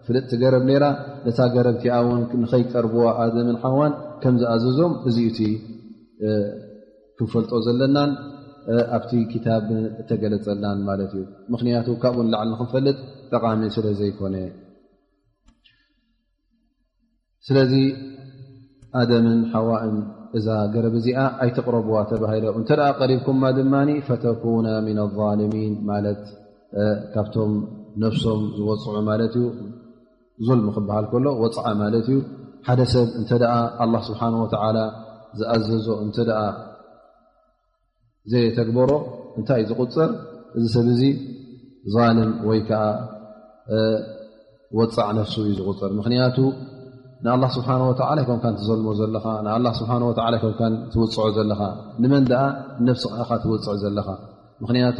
ፍልጥቲ ገረብ ነይራ፣ ነታ ገረብ እቲኣ እውን ንኸይቀርብዋ ኣደምን ሓዋን ከም ዝኣዘዞም፣ እዚ እዩ እቲ፣ እ፣ ክንፈልጦ ዘለናን፣ እ፣ ኣብቲ ኪታብ እተገለጸልናን ማለት እዩ። ምኽንያቱ ካብኡ ንላዕሊ ንኽንፈልጥ ጠቓሚ ስለ ዘይኮነ። ስለዚ ኣደምን ሓዋእን እዛ ገረብ እዚኣ ኣይትቕረብዋ ተባሂሎም። እንተ ደኣ ቀሪብኩማ ድማኒ ፈተኩና ሚነ ዛሊሚን ማለት፣ እ፣ ካብቶም ነፍሶም ዝወጽዑ ማለት እዩ። ዙልም ክበሃል ከሎ ወጽዓ ማለት እዩ። ሓደ ሰብ እንተ ደኣ ኣላህ ስብሓነ ወተዓላ ዝኣዘዞ እንተ ደኣ ዘየተግበሮ እንታይ እዩ ዝቑጸር? እዚ ሰብ እዚ ዛልም ወይ ከኣ፣ እ፣ ወጻዕ ነፍሱ እዩ ዝቑጸር። ምኽንያቱ ንኣላህ ስብሓነ ወተዓላ ኣይኮንካን ትዘልሞ ዘለኻ፣ ንኣላህ ስብሓነ ወተዓላ ኣይኮንካን ትውጽዖ ዘለኻ። ንመን ደኣ? ንነፍስኻ ኢኻ ትውጽዕ ዘለኻ። ምኽንያቱ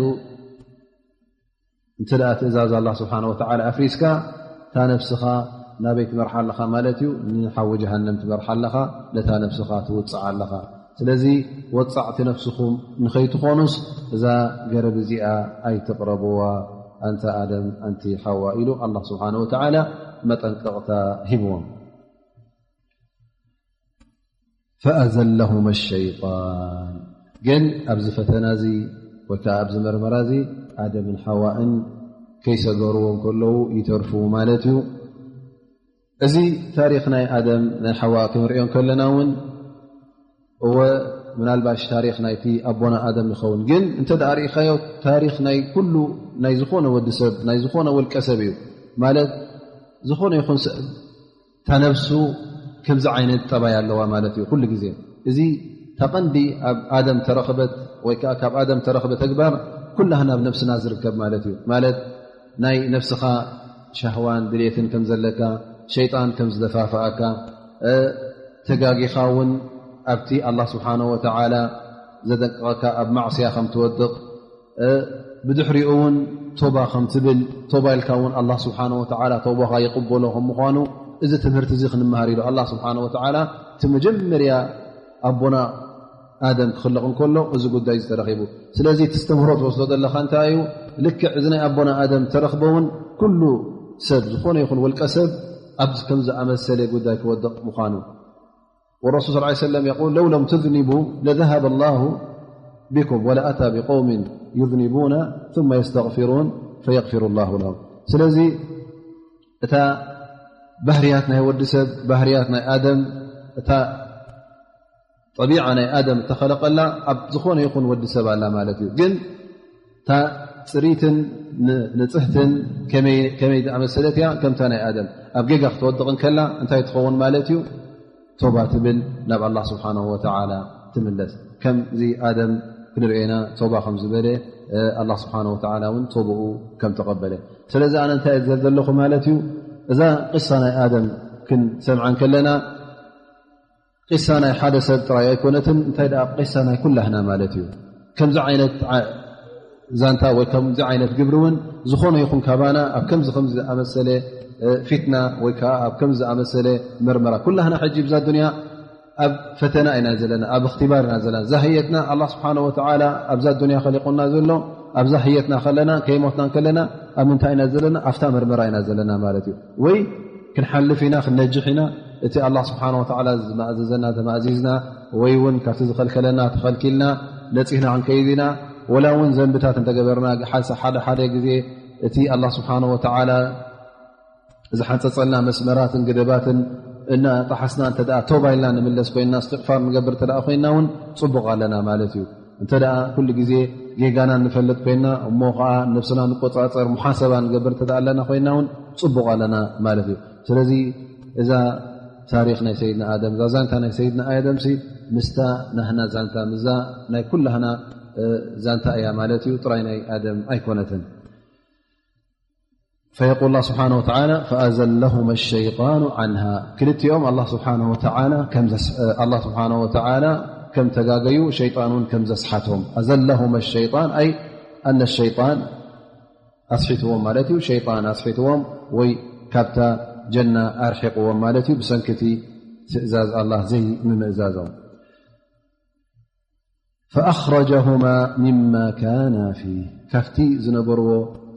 እንተ ደኣ ትእዛዝ ኣላህ ስብሓነ ወተዓላ ኣፍሪስካ፣ እታ ነፍስኻ ናበይ ትመርሓ ኣለኻ ማለት እዩ? ንሓዊ ጀሃነም ትመርሓ ኣለኻ፣ ነታ ነፍስኻ ትውጽዓ ኣለኻ። ስለዚ ወጻዕቲ ነፍስኹም ንኸይትኾኑስ እዛ ገረብ እዚኣ ኣይትቕረብዋ፣ ኣንታ ኣደም፣ ኣንቲ ሓዋ ኢሉ ኣላህ ስብሓነ ወተዓላ መጠንቀቕታ ሂብዎም። ፈኣዘለሁመ ሸይጣን። ግን ኣብዚ ፈተና እዚ ወይ ከዓ ኣብዚ መርመራ እዚ ኣደምን ሓዋእን ከይሰገርዎ እንከለዉ ይተርፉ ማለት እዩ። እዚ ታሪኽ ናይ ኣደም ናይ ሓዋ ክንሪኦ እንከለና እውን፣ እወ፣ ምናልባሽ ታሪኽ ናይቲ ኣቦና ኣደም ይኸውን። ግን እንተ ደኣ ርኢኻዮ፣ ታሪኽ ናይ ኩሉ፣ ናይ ዝኾነ ወዲ ሰብ፣ ናይ ዝኾነ ውልቀ ሰብ እዩ። ማለት ዝኾነ ይኹን ሰብ እታ ነብሱ ከምዚ ዓይነት ጠባይ ኣለዋ ማለት እዩ። ኩሉ ግዜ እዚ እታ ቀንዲ ኣብ ኣደም ተረኽበት ወይ ከኣ ካብ ኣደም ተረኽበ ተግባር ኩላህና ኣብ ነብስና ዝርከብ ማለት እዩ። ማለት ናይ ነብስኻ ሻህዋን ድሌትን ከም ዘለካ፣ ሸይጣን ከም ዝደፋፍኣካ፣ እ፣ ተጋጊኻ እውን ኣብቲ ኣላህ ስብሓነሁ ወተዓላ ዘደንቀቐካ ኣብ ማዕስያ ከም ትወድቕ፣ እ፣ ብድሕሪኡ እውን ቶባ ከም ትብል፣ ቶባ ኢልካ እውን ኣላህ ስብሓነሁ ወተዓላ ቶባኻ ይቕበሎ ከም ምዃኑ፣ እዚ ትምህርቲ እዚ ክንመሃር ኢሉ ኣላህ ስብሓነሁ ወተዓላ እቲ መጀመርያ ኣቦና ኣደም ክኽለቕ እንከሎ እዚ ጉዳይ እዚ ተረኺቡ። ስለዚ እቲ ኣስተምህሮ ትወስዶ ዘለኻ እንታይ እዩ? ልክዕ እዚ ናይ ኣቦና ኣደም ተረኽበ እውን ኩሉ ሰብ፣ ዝኾነ ይኹን ውልቀ ሰብ ኣብዚ ከም ዝኣመሰለ ጉዳይ ክወድቕ ምዃኑ። والرسول صلى الله عليه وسلم يقول: لو لم تذنبوا لذهب الله بكم ولأتى بقوم يذنبون ثم يستغفرون فيغفر الله لهم. ስለዚ እታ ባህርያት ናይ ወዲ ሰብ፣ ባህርያት ናይ ኣደም፣ እታ ጠቢዓ ናይ ኣደም እተኸለቐላ ኣብ ዝኾነ ይኹን ወዲ ሰብ ኣላ ማለት እዩ። ግን እታ ጽሪትን ን-፣ ንጽህትን ከመይ፣ ከመይ ዝኣመሰለት እያ? ከምታ ናይ ኣደም ኣብ ጌጋ ክትወድቕ እንከላ እንታይ ትኸውን ማለት እዩ? ቶባ ትብል፣ ናብ ኣላህ ስብሓነሁ ወተዓላ ትምለስ። ከምዚ ኣደም ክንርእየና ቶባ ከም ዝበለ፣ እ፣ ኣላህ ስብሓነሁ ወተዓላ እውን ቶብኡ ከም ተቐበለ። ስለዚ ኣነ እንታይ እየ ዘለኹ ማለት እዩ? እዛ ቅሳ ናይ ኣደም ክንሰምዓ እንከለና ቂሳ ናይ ሓደ ሰብ ጥራይ ኣይኮነትን፣ እንታይ ደኣ ቂሳ ናይ ኩላህና ማለት እዩ። ከምዚ ዓይነት ዓ-፣ ዛንታ ወይ ከምዚ ዓይነት ግብሪ እውን ዝኾነ ይኹን ካባና ኣብ ከምዚ ከምዚ ዝኣመሰለ ፊትና ወይ ከዓ ኣብ ከምዚ ዝኣመሰለ መርመራ፣ ኩላህና ሕጂ ብዛ ዱንያ ኣብ ፈተና ኢና ዘለና፣ ኣብ እክትባር ኢና ዘለና። ዛህየትና ኣላ ስብሓን ወተዓላ ኣብዛ ዱንያ ከሊቁና ዘሎ፣ ኣብዛ ህየትና ከለና ከይሞትና ከለና ኣብ ምንታይ ኢና ዘለና? ኣብታ መርመራ ኢና ዘለና ማለት እዩ። ወይ ክንሓልፍ ኢና፣ ክነጅሕ ኢና፣ እቲ ኣላ ስብሓን ወተዓላ ዝማእዘዘና ተማእዚዝና፣ ወይ እውን ካብቲ ዝኸልከለና ተኸልኪልና ነፂህና ክንከይድ ኢና። ወላ እውን ዘንብታት እንተገበርና፣ ሓሳ ሓደ ሓደ ግዜ እቲ ኣላ ስብሓን ወተዓላ ዝሓንፀፀልና መስመራትን ገደባትን እናጠሓስና እንተ ደኣ ቶባ ኢልና ንምለስ ኮይንና፣ እስትቕፋር ንገብር እንተ ደኣ ኮይንና እውን ፅቡቕ ኣለና ማለት እዩ። እንተ ደኣ ኩሉ ግዜ ጌጋና ንፈልጥ ኮይንና፣ እሞ ከዓ ነብስና ንቆፃፀር፣ ሙሓሰባ ንገብር እንተ ደኣ ኣለና ኮይንና እውን ፅቡቕ ኣለና ማለት እዩ። ስለዚ እዛ ታሪኽ ናይ ሰይድና ኣደም፣ እዛ ዛንታ ናይ ሰይድና ኣደምሲ ምስታ ናህና ዛንታ፣ ምስዛ ናይ ኩላህና እ፣ ዛንታ እያ ማለት እዩ፣ ጥራይ ናይ ኣደም ኣይኮነትን። فيقول الله سبحانه وتعالى: فأزلهما الشيطان عنها. ክልቲኦም ኣላህ ስብሓነሁ ወተዓላ ከም ዘስ-፣ እ፣ ኣላህ ስብሓነሁ ወተዓላ ከም ተጋገዩ፣ ሸይጣን እውን ከም ዘስሓቶም። أزلهما الشيطان، أي أن الشيطان ኣስሒትዎም ማለት እዩ። ሸይጣን ኣስሒትዎም ወይ ካብታ ጀና ኣርሒቕዎም ማለት እዩ፣ ብሰንኪ እቲ ትእዛዝ ኣላህ ዘይምምእዛዞም። فأخرجهما مما كانا فيه، ካብቲ ዝነበርዎ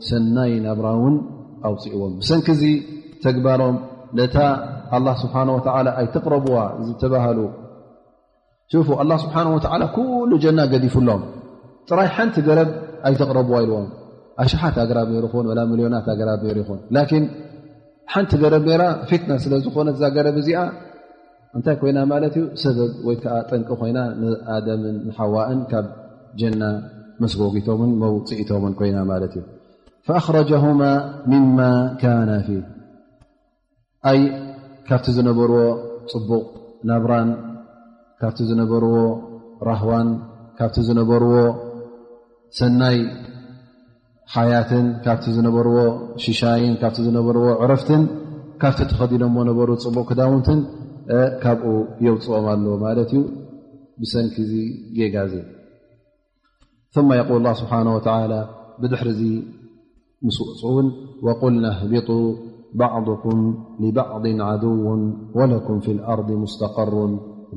ሰናይ ናብራ እውን ኣውፅእዎም። ብሰንኪ እዚ ተግባሮም ነታ ኣላህ ስብሓነ ወተዓላ ኣይትቕረብዋ ዝተባሃሉ፣ ሽፉ፣ ኣላህ ስብሓነ ወተዓላ ኩሉ ጀና ገዲፉሎም፣ ጥራይ ሓንቲ ገረብ ኣይተቕረብዋ ኢልዎም። ኣሽሓት ኣግራብ ነይሩ ይኹን፣ ወላ ሚልዮናት ኣግራብ ነይሩ ይኹን፣ ላኪን ሓንቲ ገረብ ነይራ፣ ፊትና ስለ ዝኾነት እዛ ገረብ እዚኣ እንታይ ኮይና ማለት እዩ? ሰበብ ወይ ከዓ ጠንቂ ኮይና ንኣደምን ንሓዋእን ካብ ጀና መስጎጊቶምን መውፅኢቶምን ኮይና ማለት እዩ። فأخرجهما مما كانا فيه، ኣይ ካብቲ ዝነበርዎ ፅቡቕ ናብራን ካብቲ ዝነበርዎ ራህዋን ካብቲ ዝነበርዎ ሰናይ ሓያትን ካብቲ ዝነበርዎ ሽሻይን ካብቲ ዝነበርዎ ዕረፍትን ካብቲ ተኸዲኖሞ ነበሩ ፅቡቕ ክዳውንትን፣ እ፣ ካብኡ የውፅኦም ኣሎ ማለት እዩ። ብሰንኪ እዚ ጌጋ እዚ። ثم يقول الله سبحانه وتعالى، ብድሕሪ እዚ ምስ ወፅኡ እውን، وقلنا اهبطوا بعضكم لبعض عدو ولكم في الأرض مستقر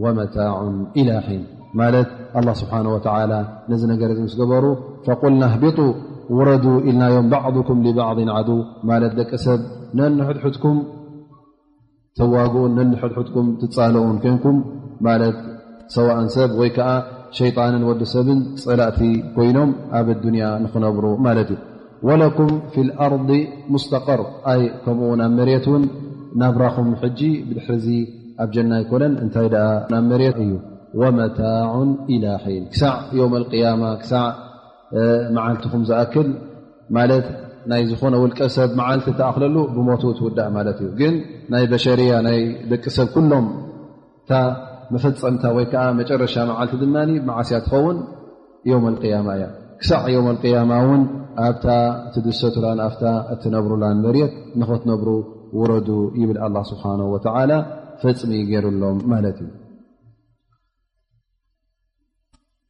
ومتاع إلى حين። ማለት ኣላህ ስብሓነ ወተዓላ ነዚ ነገር እዚ ምስ ገበሩ، فقلنا اهبطوا، ውረዱ ኢልናዮም፣ بعضكم لبعض عدو፣ ማለት ደቂ ሰብ ነንሕድሕድኩም ተዋግኡን ነንሕድሕድኩም ትጻለኡን ኮንኩም፣ ማለት ሰዋእን ሰብ ወይ ከኣ ሸይጣንን ወዲ ሰብን ጸላእቲ ኮይኖም ኣብ ኣዱንያ ንኽነብሩ ማለት እዩ። ولكم في الأرض مستقر، ኣይ ከምኡ እውን ኣብ መሬት እውን ናብራኹም ሕጂ ብድሕሪ እዚ ኣብ ጀና ኣይኮነን፣ እንታይ ደኣ ናብ መሬት እዩ። ومتاع إلى حين، ክሳዕ የውመል ቅያማ፣ ክሳዕ እ፣ መዓልትኹም ዝኣክል፣ ማለት ናይ ዝኾነ ውልቀ ሰብ መዓልቲ ተኣኽለሉ ብሞቱ ትውዳእ ማለት እዩ። ግን ናይ በሸርያ፣ ናይ ደቂ ሰብ ኩሎም፣ እታ መፈጸምታ ወይ ከዓ መጨረሻ መዓልቲ ድማ መዓስ እያ ትኸውን? የውመል ቅያማ እያ። ክሳዕ የውመል ቅያማ እውን ኣብታ ትድሰቱላን ኣብታ እትነብሩላን መሬት ንኽትነብሩ ውረዱ ይብል ኣላህ ስብሓነሁ ወተዓላ፣ ፈጽሚ ገይሩሎም ማለት እዩ።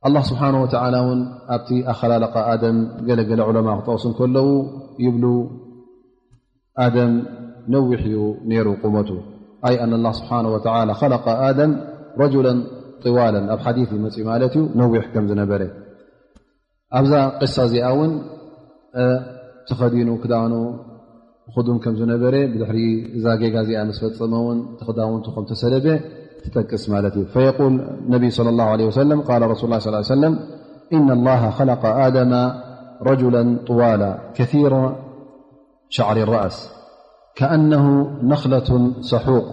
ኣላህ ስብሓነ ወተዓላ እውን ኣብቲ ኣኸላልቃ ኣደም ገለገለ ዑለማ ክጠቕሱ እንከለዉ ይብሉ፣ ኣደም ነዊሕ እዩ ነይሩ ቁመቱ። ኣይ ኣን ኣላህ ስብሓነ ወተዓላ ኸለቀ ኣደም ረጁለን ጥዋለን፣ ኣብ ሓዲስ ይመፅእ ማለት እዩ፣ ነዊሕ ከም ዝነበረ። ኣብዛ ቅሳ እዚኣ እውን፣ እ፣ ተኸዲኑ ክዳኑ ክዱን ከም ዝነበረ፣ ብድሕሪ እዛ ጌጋ እዚኣ ምስ ፈጸመ እውን እቲ ክዳውንቱ ከም ተሰለበ ትጠቅስ ማለት እዩ። فيقول النبي صلى الله عليه وسلم، قال رسول الله صلى الله عليه وسلم: إن الله خلق آدم رجلا طوالا كثير شعر الرأس كأنه نخلة سحوق،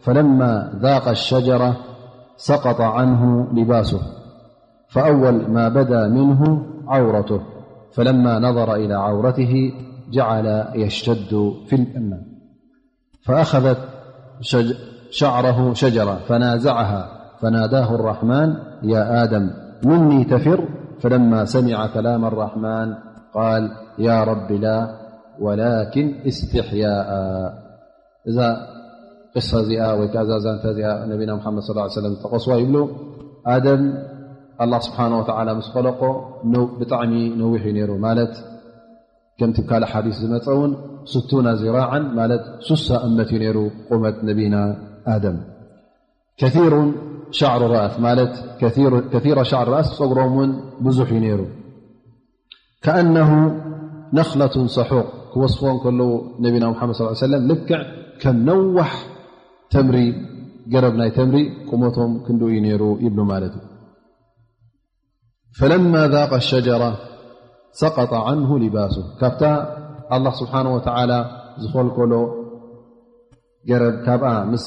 فلما ذاق الشجرة سقط عنه لباسه، فأول ما بدا منه عورته، فلما نظر إلى عورته جعل يشتد في الجنة، فأخذت شج-، شعره شجرة فنازعها، فناداه الرحمن: يا آدم، مني تفر؟ فلما سمع كلام الرحمن قال: يا رب لا، ولكن استحياء. እዛ ቅሳ እዚኣ ወይ ከዓ እዛ ዛንታ እዚኣ ነቢና ሙሓመድ ሰለላሁ ዐለይሂ ወሰለም ዝጠቐስዋ ይብሉ። ኣደም ኣላህ ስብሓን ወተዓላ ምስ ኸለቆ ብጣዕሚ ነዊሕ እዩ ነይሩ። ማለት ከምቲ ካልእ ሓዲስ ዝመፀ እውን ስቱና ዚራዓን፣ ማለት ሱሳ እመት እዩ ነይሩ ቁመት ነቢና ኣደም። ከሲሩን ሻዕሩ ራእስ፣ ማለት ከሲራ ሻዕሩ ራእስ፣ ፀጉሮም እውን ብዙሕ እዩ ነይሩ። ከኣነሁ ነኽለቱን ሰሑቕ ክወስፍዎ ከለዉ ነቢና ሙሓመድ ሰለላሁ ዐለይሂ ወሰለም ልክዕ ከም ነዋሕ ተምሪ፣ ገረብ ናይ ተምሪ ቁመቶም ክንድኡ እዩ ነይሩ ይብሉ ማለት እዩ። ፈለማ ዛቀ ሸጀራ ሰቀጠ ዐንሁ ሊባሱ፣ ካብታ ኣላህ ስብሓነ ወተዓላ ዝኸልከሎ ገረብ ካብኣ ምስ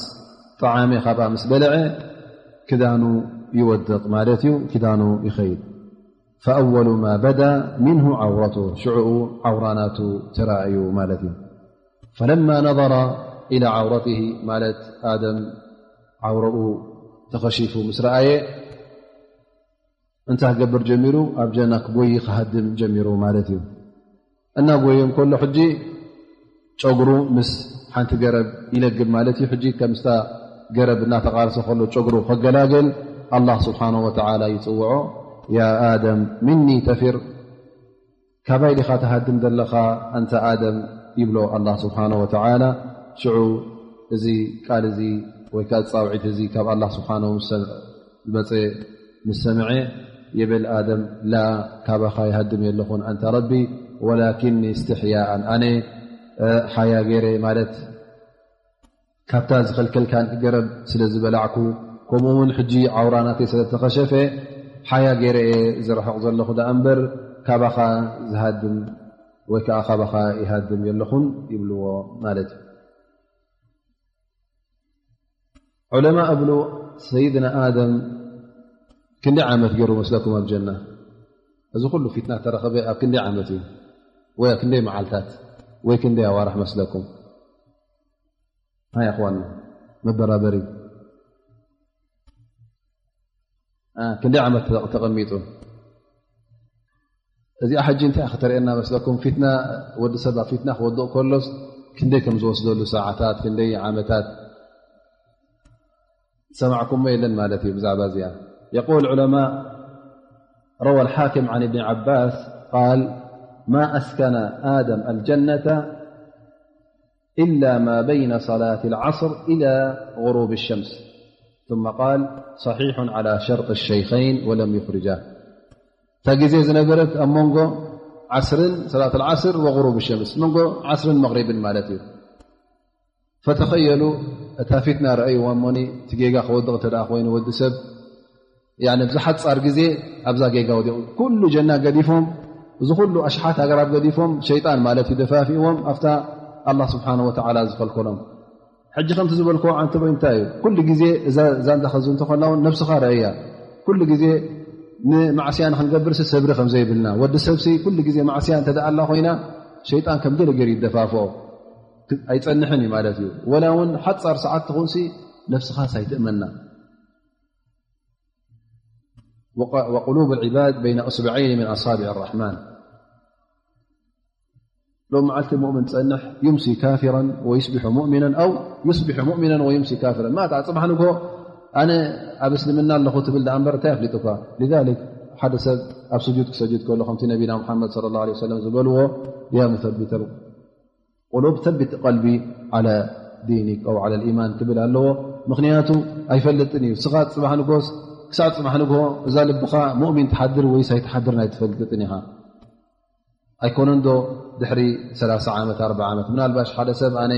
ጠዓመ፣ ካብኣ ምስ በልዐ ክዳኑ ይወድቕ ማለት እዩ፣ ክዳኑ ይኸይድ። ፈኣወሉ ማ በዳ ሚንሁ ዓውረቱ፣ ሽዕኡ ዓውራ ናቱ ተራእዩ ማለት እዩ። ፈለማ ነظረ ኢላ ዓውረትሂ፣ ማለት ኣደም ዓውረኡ ተኸሺፉ ምስ ረኣየ እንታይ ክገብር ጀሚሩ? ኣብ ጀና ክጎይ ክሃድም ጀሚሩ ማለት እዩ። እናጎየ እንከሎ ሕጂ ጨጉሩ ምስ ሓንቲ ገረብ ይለግብ ማለት እዩ። ሕጂ ከምስታ ገረብ እናተቓርሰ ከሎ ጨጉሩ ከገላገል ኣላህ ስብሓነ ወተዓላ ይፅውዖ። ያ ኣደም ምኒ ተፊር፣ ካባይ ዲኻ ትሃድም ዘለኻ ኣንታ ኣደም? ይብሎ ኣላህ ስብሓነ ወተዓላ። ሽዑ እዚ ቃል እዚ ወይ ከዓ ፃውዒት እዚ ካብ ኣላህ ስብሓነ ዝመፀ ምስ ሰምዐ ይብል ኣደም፣ ላ፣ ካባኻ ይሃድም የለኹን ኣንታ ረቢ፣ ወላኪኒ እስትሕያኣን፣ ኣነ ሓያ ገይረ ማለት ካብታ ዝኸልከልካን ገረብ ስለ ዝበላዕኩ፣ ከምኡ እውን ሕጂ ዓውራ ናተይ ስለ ተኸሸፈ ሓያ ገይረ እየ ዝርሕቕ ዘለኹ ደኣ እምበር ካባኻ ዝሃድም ወይ ከዓ ካባኻ ይሃድም የለኹን ይብልዎ ማለት እዩ። ዑለማ እብሉ ሰይድና ኣደም ክንደይ ዓመት ገይሩ መስለኩም ኣብ ጀና? እዚ ኩሉ ፊትና ተረኸበ ኣብ ክንደይ ዓመት እዩ? ወይ ኣብ ክንደይ መዓልታት ወይ ክንደይ ኣዋርሕ መስለኩም? ሃይ ኣኽዋን መበራበሪ ኣ፣ ክንደይ ዓመት ተቐሚጡ? እዚኣ ሕጂ እንታይ እያ ከተርእየና መስለኩም? ፊትና፣ ወዲ ሰብ ኣብ ፊትና ክወድቕ ከሎስ ክንደይ ከም ዝወስደሉ ሰዓታት፣ ክንደይ ዓመታት ዝሰማዕኩሞ የለን ማለት እዩ ብዛዕባ እዚኣ። يقول العلماء، روى الحاكم عن ابن عباس قال: ما أسكن آدم الجنة إلا ما بين صلاة العصر إلى غروب الشمس. ثم قال: صحيح على شرط الشيخين ولم يخرجاه. እታ ግዜ ዝነበረት ኣብ መንጎ ዓስርን፣ ሰላት ዓስር ወغروب الشمس፣ መንጎ ዓስርን መغሪብን ማለት እዩ። فتخيلوا፣ እታ ፊትና ረኣይዋ እሞኒ፣ እቲ ጌጋ ክወድቕ እንተ ደኣ ኮይኑ ወዲ ሰብ ያኒ ኣብዚ ሓጻር ግዜ ኣብዛ ጌጋ ወዲቑ። ኩሉ ጀና ገዲፎም፣ እዚ ኩሉ ኣሽሓት ኣግራብ ገዲፎም፣ ሸይጣን ማለት እዩ ደፋፊእዎም ኣብታ ኣላህ ስብሓነ ወተዓላ ዝኸልከሎም። ሕጂ ከምቲ ዝበልክዎ ዓንተቦይ እንታይ እዩ? ኩሉ ግዜ እዛ ዛንታ ከዚ እንተኾና እውን ነብስኻ ረእያ። ኩሉ ግዜ ንማዕስያ ንኽንገብርሲ ሰብሪ ከም ዘይብልና፣ ወዲ ሰብሲ ኩሉ ግዜ ማዕስያ እንተ ደኣ ኣላ ኮይና ሸይጣን ከም ገለ ገይሩ ይደፋፍኦ። ኣይጸንሕን እዩ ማለት እዩ። ወላ እውን ሓጻር ሰዓት ትኹንሲ ነብስኻስ ኣይትእመና። وق-، وقلوب العباد بين أصبعين من أصابع الرحمن. ሎም መዓልቲ ሙእምን ጸንሕ يمسي كافرا ويصبح مؤمنا أو يصبح مؤمنا ويمسي كافرا. ማታ ጽባሕ ንግሆ ኣነ ኣብ እስልምና ኣለኹ ትብል ደኣ እምበር እንታይ ኣፍሊጡካ? لذلك ሓደ ሰብ ኣብ ስጁድ ክሰጅድ ከሎ ከምቲ ነቢና ሙሓመድ صلى الله عليه وسلم ዝበልዎ يا مثبت القلوب ثبت قلبي على دينك أو على الإيمان ክብል ኣለዎ። ምኽንያቱ ኣይፈልጥን እዩ። ስኻ ጽባሕ ንግሆስ ክሳዕ ጽባሕ ንግሆ እዛ ልብኻ ሙእሚን ትሓድር ወይስ ኣይትሓድርን ኣይትፈልጥን ኢኻ። ኣይኮነን ዶ ድሕሪ ሰላሳ ዓመት፣ ኣርብዓ ዓመት፣ ምናልባሽ ሓደ ሰብ ኣነ፣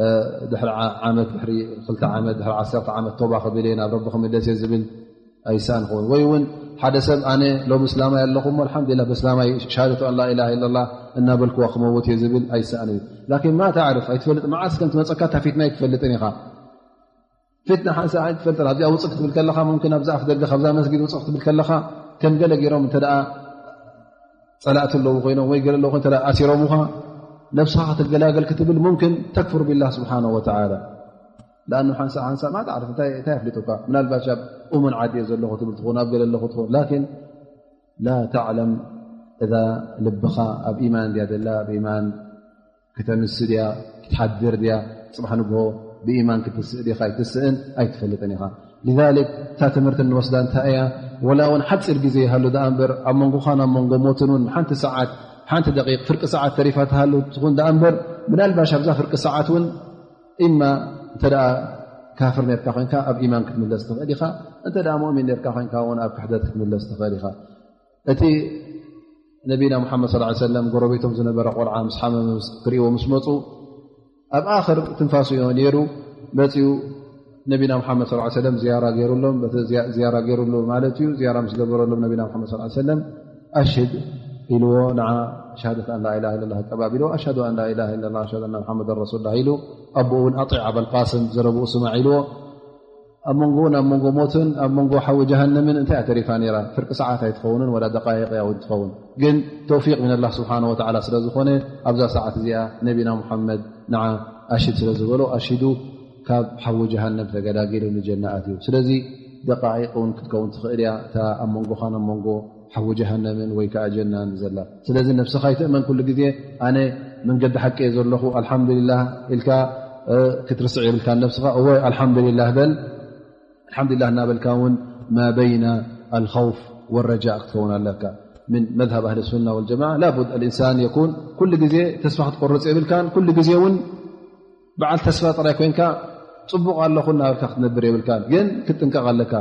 እ፣ ድሕሪ ዓ-፣ ዓመት፣ ድሕሪ ክልተ ዓመት፣ ድሕሪ ዓሰርተ ዓመት ቶባ ክብል እየ፣ ናብ ረቢ ክምለስ እየ ዝብል ኣይሰኣን ክኸውን። ወይ እውን ሓደ ሰብ ኣነ ሎሚ እስላማይ ኣለኹ እሞ ኣልሓምዱሊላህ ብእስላማይ ሸሃደቱ ኣን ላኢላሃ ኢለላህ እናበልክዋ ክመውት እየ ዝብል ኣይሰኣን እዩ። ላኪን ማ ተዕርፍ፣ ኣይትፈልጥ፣ መዓስ ከም ትመፀካ እታ ፊትና ኣይትፈልጥን ኢኻ። ፊትና ሓንሳእ ኣይትፈልጥን። ኣብዚኣ ውፅእ ክትብል ከለኻ፣ ሙምኪን ኣብዛ ኣፍ ደገ ካብዛ መስጊድ ውፅእ ክትብል ከለኻ፣ ከም ገለ ገይሮም እንተ ደኣ ጸላእቲ ኣለዉ ኮይኖም ወይ ገለ ኣለዉ ኮይኖም እንተ ደኣ ኣሲሮምኻ፣ ነብስኻ ክትገላገል ክትብል ሙምኪን ተክፍር ቢላህ ስብሓነሁ ወተዓላ። ለኣኑ ሓንሳእ ሓንሳእ ማ ተዕርፍ እንታይ፣ እንታይ ኣፍሊጡካ? ምናልባሽ ኣብ ኡሙን ዓዲ እየ ዘለኹ ትብል ትኸውን፣ ኣብ ገለ ኣለኹ ትኸውን። ላኪን ላ ተዕለም እዛ ልብኻ ኣብ ኢማን ድያ ዘላ፣ ኣብ ኢማን ክተምስ ድያ፣ ክትሓድር ድያ፣ ጽባሕ ንግሆ ብኢማን ክትስእ ዲኻ ኣይትስእን ኣይትፈልጥን ኢኻ። لذلك እታ ትምህርቲ እንወስዳ እንታይ እያ? ወላ እውን ሓፂር ግዜ ይሃሉ ደኣ እምበር፣ ኣብ መንጎኻን ኣብ መንጎ ሞትን እውን ሓንቲ ሰዓት፣ ሓንቲ ደቂቕ፣ ፍርቂ ሰዓት ተሪፋ ትሃሉ ትኹን ደኣ እምበር፣ ምናልባሽ ኣብዛ ፍርቂ ሰዓት እውን ኢማ እንተ ደኣ ካፍር ነርካ ኮይንካ ኣብ ኢማን ክትምለስ ትኽእል ኢኻ፣ እንተ ደኣ ሙእሚን ነርካ ኮይንካ እውን ኣብ ክሕደት ክትምለስ ትኽእል ኢኻ። እቲ ነቢና ሙሓመድ ሰለላሁ ዐለይሂ ወሰለም ጎረቤቶም ዝነበረ ቆልዓ ምስ ሓመመ ምስ ክርእይዎ ምስ መፁ፣ ኣብ ኣኽር ትንፋሱ እዮ ነይሩ። መፂኡ ነቢና ሙሓመድ ሰለላሁ ዐለይሂ ወሰለም ዝያራ ገይሩሎም፣ በቲ ዝያ-፣ ዝያራ ገይሩሉ ማለት እዩ። ዝያራ ምስ ገበረሎም ነቢና ሙሓመድ ሰለላሁ ዐለይሂ ወሰለም ኣሽህድ ኢልዎ፣ ንዓ ሸሃደት ኣን ላኢላሃ ኢለላህ ተቀባቢልዎ፣ ኣሽሃዱ ኣን ላኢላሃ ኢለላህ፣ ኣሽሃዱ ኣና ሙሓመዳን ረሱሉላህ ኢሉ፣ ኣቦኡ እውን ኣጢዕ ኣበል ቃስም፣ ዘረብኡ ስማዕ ኢልዎ። ኣብ መንጎኡን ኣብ መንጎ ሞትን ኣብ መንጎ ሓዊ ጀሃነምን እንታይ እያ ተሪፋ ነይራ? ፍርቂ ሰዓት ኣይትኸውንን፣ ወላ ደቃይቕ እያ እውን ትኸውን። ግን ተውፊቅ ምን ኣላህ ስብሓነ ወተዓላ ስለ ዝኾነ፣ ኣብዛ ሰዓት እዚኣ ነቢና ሙሓመድ ንዓ ኣሽድ ስለ ዝበሎ፣ ኣሽዱ ካብ ሓዊ ጀሃነም ተገላጊሉ ንጀና ኣትዩ። ስለዚ ደቃይቕ እውን ክትከውን ትኽእል እያ፣ እታ ኣብ መንጎኻን ኣብ መንጎ ሓዊ ጀሃነምን ወይ ከኣ ጀናን ዘላ። ስለዚ ነብስኻ ኣይትእመን ኩሉ ግዜ፣ ኣነ መንገዲ ሓቂ እየ ዘለኹ፣ ኣልሓምዱሊላህ ኢልካ፣ እ፣ ክትርስዕ የብልካን ነብስኻ። እወ፣ ኣልሓምዱሊላህ በል። ኣልሓምዱሊላህ እናበልካ እውን ማ በይነ ኣልኸውፍ ወረጃእ ክትከውን ኣለካ። ምን መዝሃብ ኣህሊ ሱና ወልጀማዓ ላቡድ ኣልኢንሳን የኩን፣ ኩሉ ግዜ ተስፋ ክትቆርጽ የብልካን። ኩሉ ግዜ እውን በዓል ተስፋ ጥራይ ኮይንካ ጽቡቕ ኣለኹ እናበልካ ክትነብር የብልካን። ግን ክትጥንቀቕ ኣለካ።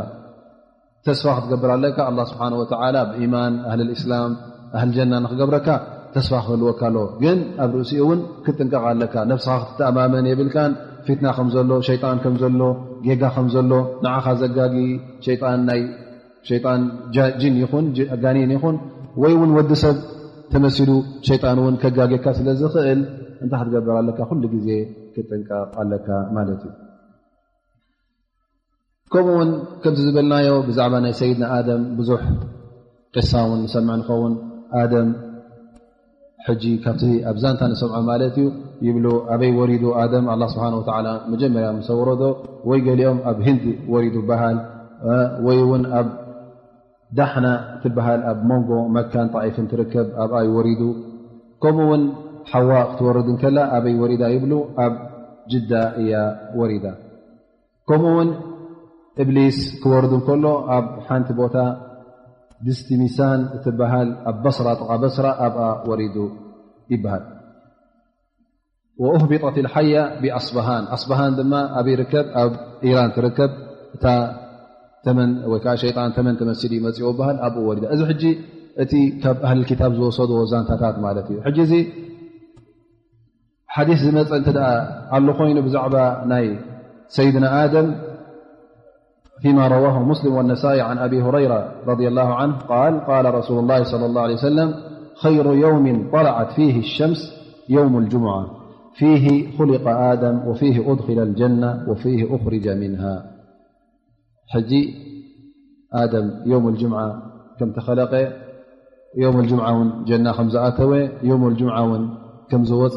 ተስፋ ክትገብር ኣለካ። ኣላህ ስብሓነ ወተዓላ ብኢማን ኣህል እስላም ኣህል ጀና ንክገብረካ ተስፋ ክህልወካ ኣለዎ። ግን ኣብ ርእሲኡ እውን ክትጥንቀቕ ኣለካ። ነብስኻ ክትተኣማመን የብልካን። ፊትና ከም ዘሎ፣ ሸይጣን ከም ዘሎ፣ ጌጋ ከም ዘሎ፣ ንዓኻ ዘጋጊ ሸይጣን፣ ናይ ሸይጣን ጃ-፣ ጅን ይኹን ጅ-፣ ጋኔን ይኹን፣ ወይ እውን ወዲ ሰብ ተመሲሉ ሸይጣን እውን ከጋጌካ ስለ ዝኽእል፣ እንታይ ክትገብር ኣለካ? ኩሉ ግዜ ክትጥንቀቕ ኣለካ ማለት እዩ። ከምኡ እውን ከምቲ ዝበልናዮ ብዛዕባ ናይ ሰይድና ኣደም ብዙሕ ቅሳ እውን ንሰምዕ ንኸውን። ኣደም ሕጂ ካብቲ ኣብ ዛንታ ንሰምዖ ማለት እዩ ይብሉ፣ ኣበይ ወሪዱ ኣደም? ኣላህ ስብሓነ ወተዓላ መጀመርያ ምስ ኣውረዶ፣ ወይ ገሊኦም ኣብ ህንድ ወሪዱ በሃል፣ እ፣ ወይ እውን ኣብ ዳሕና ትበሃል ኣብ መንጎ መካን ጣኢፍን ትርከብ፣ ኣብኣ እዩ ወሪዱ። ከምኡ እውን ሓዋ ክትወርድ እንከላ ኣበይ ወሪዳ ይብሉ? ኣብ ጅዳ እያ ወሪዳ። ከምኡ እውን እብሊስ ክወርድ እንከሎ ኣብ ሓንቲ ቦታ ድስቲ ሚሳን እትበሃል ኣብ በስራ፣ ጥቓ በስራ ኣብኣ ወሪዱ ይበሃል። ወኡህቢጠት ልሓያ ብኣስበሃን። ኣስበሃን ድማ ኣብ ይርከብ? ኣብ ኢራን ትርከብ። እታ ተመን ወይ ከዓ ሸይጣን ተመን ተመሲሉ ይመፅዎ በሃል፣ ኣብኡ ወሪዳ። እዚ ሕጂ እቲ ካብ ኣህል ክታብ ዝወሰድዎ ዛንታታት ማለት እዩ። ሕጂ እዚ ሓዲስ ዝመፀ እንተ ደኣ ኣሎ ኮይኑ ብዛዕባ ናይ ሰይድና ኣደም፣ فيما رواه مسلم والنسائي عن أبي هريرة رضي الله عنه قال: قال رسول الله صلى الله عليه وسلم: خير يوم طلعت فيه الشمس يوم الجمعة، فيه خلق آدم، وفيه أدخل الجنة، وفيه أخرج منها. ሕጂ ኣደም የውም ልጅምዓ ከም ተኸለቐ፣ የውም ልጅምዓ እውን ጀና ከም ዝኣተወ፣ የውም ልጅምዓ እውን ከም ዝወፀ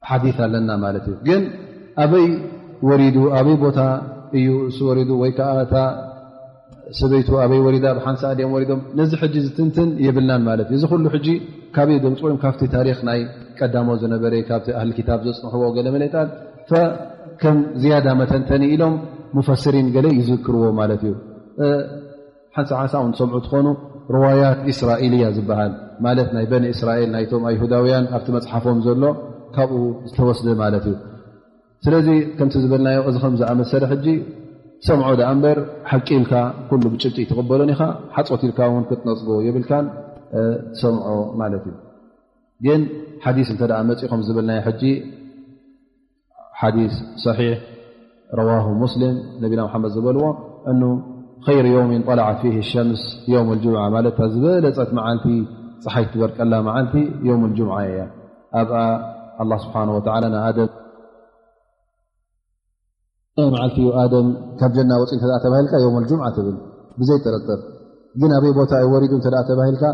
ሓዲስ ኣለና ማለት እዩ። ግን ኣበይ ወሪዱ፣ ኣበይ ቦታ እዩ እሱ ወሪዱ፣ ወይ ከዓ እታ ሰበይቱ ኣበይ ወሪዳ፣ ብሓንሳእ ድዮም ወሪዶም፣ ነዚ ሕጂ ዝትንትን የብልናን ማለት እዩ። እዚ ኩሉ ሕጂ ካበይ ደምፅዎ እዮም? ካብቲ ታሪክ ናይ ቀዳሞ ዝነበረ፣ ካብቲ ኣህል ክታብ ዘፅንሕዎ ገለ መለጣት፣ ፈ-፣ ከም ዝያዳ መተንተኒ ኢሎም ሙፈስሪን ገለ ይዝክርዎ ማለት እዩ። እ፣ ሓንሳ ሓንሳ እውን ትሰምዑ ትኾኑ፣ ርዋያት እስራኤልያ ዝበሃል፣ ማለት ናይ በኒ እስራኤል፣ ናይቶም ኣይሁዳውያን ኣብቲ መፅሓፎም ዘሎ፣ ካብኡ ዝተወስደ ማለት እዩ። ስለዚ ከምቲ ዝበልናዮ፣ እዚ ከም ዝኣመሰለ ሕጂ ሰምዖ ደኣ እምበር፣ ሓቂ ኢልካ ኩሉ ብጭብጢ ኣይትቕበሎን ኢኻ፣ ሓጾት ኢልካ እውን ክትነጽጎ የብልካን፣ እ፣ ትሰምዖ ማለት እዩ። ግን ሓዲስ እንተ ደኣ መጺኡ፣ ከም ዝበልናዮ ሕጂ፣ ሓዲስ ሰሒሕ፣ ረዋሁ ሙስሊም፣ ነቢና መሓመድ ዝበልዎ፣ እኑ ኸይሩ የውሚን ጠለዐት ፊህ ሸምስ የውም ልጅምዓ፣ ማለት እታ ዝበለጸት መዓልቲ፣ ፀሓይ ትበርቀላ መዓልቲ የውም ልጅምዓ እያ። ኣብኣ ኣላህ ስብሓነ ወተዓላ ንኣደም፣ መዓልቲ እዩ ኣደም ካብ ጀና ወፂኡ እንተ ደኣ ተባሂልካ፣ የውም ልጅምዓ ትብል፣ ብዘይ ጥርጥር። ግን ኣበይ ቦታ እዩ ወሪዱ እንተ ደኣ ተባሂልካ፣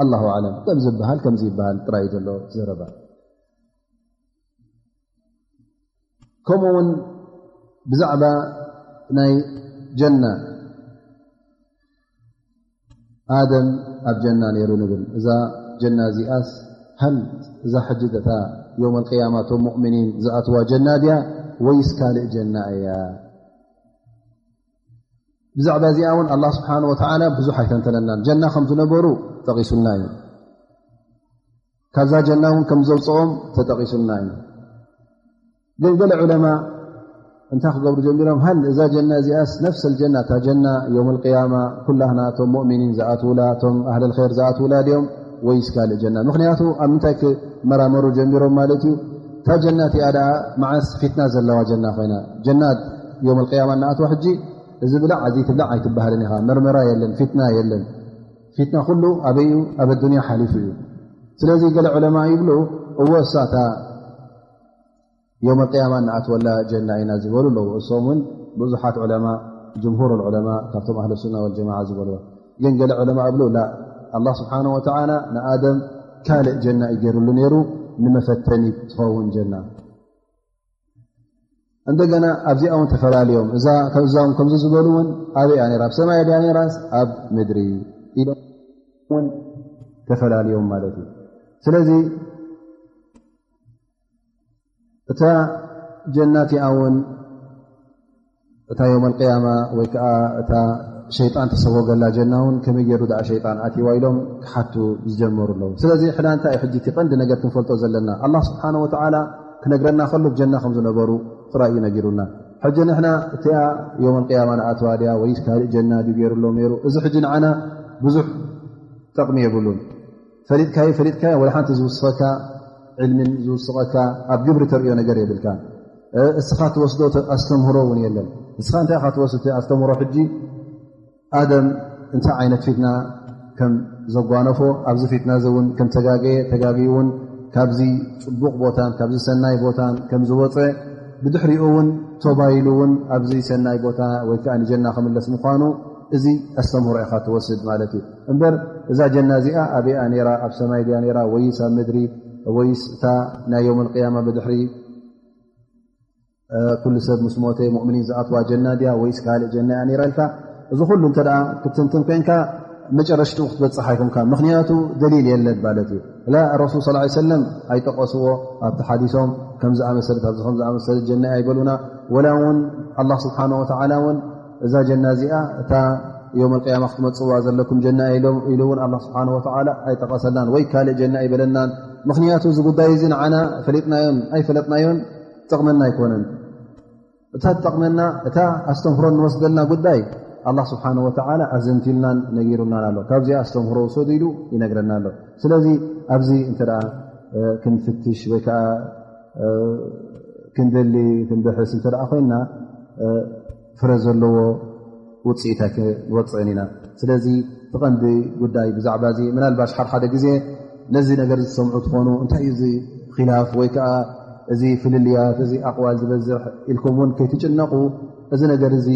ኣላሁ ኣዕለም። ከም ዝበሃል፣ ከምዚ ይበሃል ጥራይ ዘሎ ዘረባ። ከምኡ እውን ብዛዕባ ናይ ጀና፣ ኣደም ኣብ ጀና ነይሩ ንብል። እዛ ጀና እዚኣስ ሃል እዛ ሕጂ እታ የውም ኣልቅያማ እቶም ሙእሚኒን ዝኣትዋ ጀና ድያ ወይስ ካልእ ጀና እያ? ብዛዕባ እዚኣ እውን ኣላህ ስብሓን ወተዓላ ብዙሕ ኣይተንተነናን። ጀና ከም ዝነበሩ ጠቒሱልና እዩ። ካብዛ ጀና እውን ከም ዘውፅኦም ተጠቒሱልና እዩ። ግን ገለ ዑለማ እንታይ ክገብሩ ጀሚሮም? ሃል እዛ ጀና እዚኣስ ነፍሰል ጀና፣ እታ ጀና የውም ኣልቅያማ ኩላህና እቶም ሙእሚኒን ዝኣትውላ፣ እቶም ኣህለል ኸይር ዝኣትውላ ድዮም ወይስ ካልእ ጀና? ምኽንያቱ ኣብ ምንታይ ክመራመሩ ጀሚሮም ማለት እዩ? እታ ጀና እቲኣ ደኣ መዓስ ፊትና ዘለዋ ጀና ኮይና? ጀና የውም ኣልቅያማ እናኣትዋ ሕጂ እዚ ብላዕ፣ እዚ ትብላዕ ኣይትበሃልን ኢኻ። መርመራ የለን፣ ፊትና የለን። ፊትና ኩሉ ኣበይ እዩ? ኣብ ኣዱንያ ሓሊፉ እዩ። ስለዚ ገለ ዑለማ ይብሉ፣ እወ እሳ እታ የውም ኣልቅያማ እናኣትወላ ጀና ኢና ዝበሉ ኣለዉ። እሶም እውን ብዙሓት ዑለማ፣ ጅምሁር ዑለማ ካብቶም ኣህለ ሱና ወልጀማዓ ዝበልዎ። ግን ገለ ዑለማ እብሉ ላ፣ ኣላህ ስብሓነ ወተዓላ ንኣደም ካልእ ጀና እዩ ገይሩሉ ነይሩ፣ ንመፈተኒ ትኸውን ጀና። እንደገና ኣብዚኣ እውን ተፈላልዮም፣ እዛ እዛ እውን ከምዚ ዝበሉ እውን ኣበይ እያ ነይራ? ኣብ ሰማይ ድያ ነይራስ ኣብ ምድሪ ኢሎም እውን ተፈላልዮም ማለት እዩ። ስለዚ እታ ጀና እቲኣ እውን እታ የውም ኣልቅያማ ወይ ከዓ እታ ሸይጣን ተሰወገላ ጀና እውን ከመይ ገይሩ ደኣ ሸይጣን ኣትይዋ ኢሎም ክሓቱ ዝጀመሩ ኣለዉ። ስለዚ ሕና እንታይ እዩ ሕጂ እቲ ቀንዲ ነገር ክንፈልጦ ዘለና? ኣላህ ስብሓነ ወተዓላ ክነግረና ከሎ ጀና ከም ዝነበሩ ጥራይ እዩ ነጊሩና። ሕጂ ንሕና እቲኣ የውም ኣልቅያማ ንኣትዋ ድያ ወይስ ካልእ ጀና ድዩ ገይሩሎም ነይሩ? እዚ ሕጂ ንዓና ብዙሕ ጠቕሚ የብሉን። ፈሊጥካዮ ፈሊጥካዮ ወላ ሓንቲ ዝውስኸካ ዕልምን ዝውስቐካ ኣብ ግብሪ ተርእዮ ነገር የብልካ። እ፣ እስኻ ትወስዶ ተ-፣ ኣስተምህሮ እውን የለን። እስኻ እንታይ ኢኻ ትወስድ እቲ ኣስተምህሮ? ሕጂ ኣደም እንታይ ዓይነት ፊትና ከም ዘጓነፎ፣ ኣብዚ ፊትና እዚ እውን ከም ተጋገየ፣ ተጋግዩ እውን ካብዚ ጽቡቕ ቦታን ካብዚ ሰናይ ቦታን ከም ዝወጸ፣ ብድሕሪኡ እውን ቶባ ኢሉ እውን ኣብዚ ሰናይ ቦታ ወይ ከዓ ንጀና ክምለስ ምዃኑ እዚ ኣስተምህሮ ኢኻ ትወስድ ማለት እዩ። እምበር እዛ ጀና እዚኣ ኣበይኣ ነይራ? ኣብ ሰማይ ድያ ነይራ ወይስ ኣብ ምድሪ? ወይስ እታ ናይ የውም ኣልቅያማ ብድሕሪ፣ እ፣ ኩሉ ሰብ ምስ ሞተ ሙእሚኒን ዝኣትዋ ጀና ድያ ወይስ ካልእ ጀና እያ ነይራ ኢልካ፣ እዚ ኩሉ እንተ ደኣ ክትትንትን ኮንካ መጨረሽትኡ ክትበጽሕ ኣይኮንካ። ምኽንያቱ ደሊል የለን ማለት እዩ። ላ ረሱል ሰለላሁ ዐለይሂ ወሰለም ኣይጠቐስዎ ኣብቲ ሓዲሶም፣ ከም ዝኣመሰለት፣ ኣብዚ ከም ዝኣመሰለት ጀና እያ ኣይበሉና። ወላ እውን ኣላህ ስብሓነ ወተዓላ እውን እዛ ጀና እዚኣ እታ የውም ኣልቅያማ ክትመጽዋ ዘለኩም ጀና ኢሎም ኢሉ እውን ኣላህ ስብሓነ ወተዓላ ኣይጠቐሰልናን ወይ ካልእ ጀና ኣይበለናን። ምኽንያቱ እዚ ጉዳይ እዚ ንዓና ፈሊጥናዮን ኣይፈለጥናዮን ጠቕመና ኣይኮነን። እታ ትጠቕመና፣ እታ ኣስተምህሮ እንወስደልና ጉዳይ ኣላህ ስብሓነ ወተዓላ ኣዘንቲሉናን ነጊሩናን ኣሎ። ካብዚኣ ኣስተምህሮ ውሰዱ ኢሉ ይነግረና ኣሎ። ስለዚ ኣብዚ እንተ ደኣ፣ እ፣ ክንፍትሽ ወይ ከዓ፣ እ፣ ክንደሊ ክንድሕስ እንተ ደኣ ኮይንና፣ እ፣ ፍረ ዘለዎ ውፅኢት ኣይክንወፅእን ኢና። ስለዚ እቲ ቀንዲ ጉዳይ ብዛዕባ እዚ ምናልባሽ ሓደ ሓደ ግዜ ነዚ ነገር ዝሰምዑ ትኾኑ፣ እንታይ እዩ እዚ ኺላፍ ወይ ከዓ እዚ ፍልልያት፣ እዚ ኣቕዋል ዝበዝሕ ኢልኩም እውን ከይትጭነቑ፣ እዚ ነገር እዚ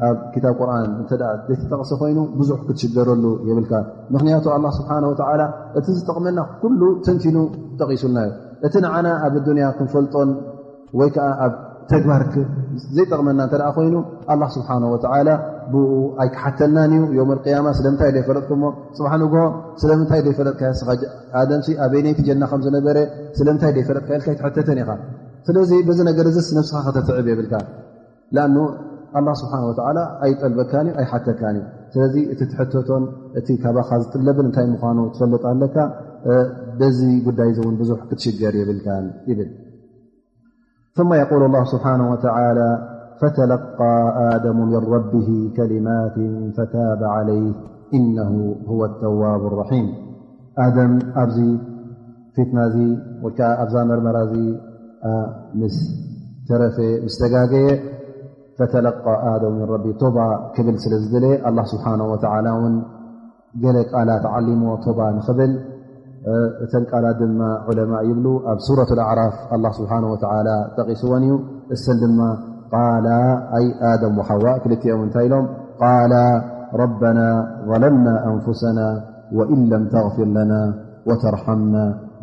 ኣብ ኪታብ ቁርኣን እንተ ደኣ ዘይተጠቕሰ ኮይኑ ብዙሕ ክትሽገረሉ የብልካ። ምኽንያቱ ኣላህ ስብሓነ ወተዓላ እቲ ዝጠቕመና ኩሉ ተንቲኑ ጠቒሱልና እዩ። እቲ ንዓና ኣብ ኣዱንያ ክንፈልጦን ወይ ከዓ ኣብ ተግባር ክ-፣ ዘይጠቕመና እንተ ደኣ ኮይኑ ኣላህ ስብሓነ ወተዓላ ብኡ ኣይክሓተልናን እዩ። የውመል ቅያማ ስለምንታይ ዘይፈለጥኩሞ? ጽባሕ ንግሆ ስለምንታይ ዘይፈለጥካ? ንስኻ ጀ-፣ ኣደምሲ ኣበይነይቲ ጀና ከም ዝነበረ ስለምንታይ ዘይፈለጥካ ኢልካ ኣይትሕተትን ኢኻ። ስለዚ በዚ ነገር እዚስ ነብስኻ ከተትዕብ የብልካ። ለኣኑ ኣላህ ስብሓነ ወተዓላ ኣይጠልበካን እዩ፣ ኣይሓተካን እዩ። ስለዚ እቲ ትሕተቶን እቲ ካባኻ ዝጥለብን እንታይ ምዃኑ ትፈልጥ ኣለካ። እ፣ በዚ ጉዳይ እዚ እውን ብዙሕ ክትሽገር የብልካን ይብል። ثم يقول الله سبحانه وتعالى: فتلقى آدم من ربه كلمات فتاب عليه إنه هو التواب الرحيم. ኣደም ኣብዚ ፊትና እዚ ወይ ከዓ ኣብዛ መርመራ እዚ፣ ኣ፣ ምስ ተረፈ፣ ምስ ተጋገየ፣ فتلقى آدم من ربه، ቶባ ክብል ስለ ዝደለየ ኣላህ ስብሓነሁ ወተዓላ እውን ገለ ቃላት ዓሊምዎ ቶባ ንኽብል። እ፣ እተን ቃላት ድማ ዑለማ ይብሉ ኣብ ሱረቱል ኣዕራፍ ኣላህ ስብሓነሁ ወተዓላ ጠቒስወን እዩ። እሰን ድማ ቃላ፣ ኣይ ኣደም ወሓዋ ክልቲኦም እንታይ ኢሎም? ቃላ ረበና ظለምና ኣንፉሰና ወኢን ለም ተግፊር ለና ወተርሓምና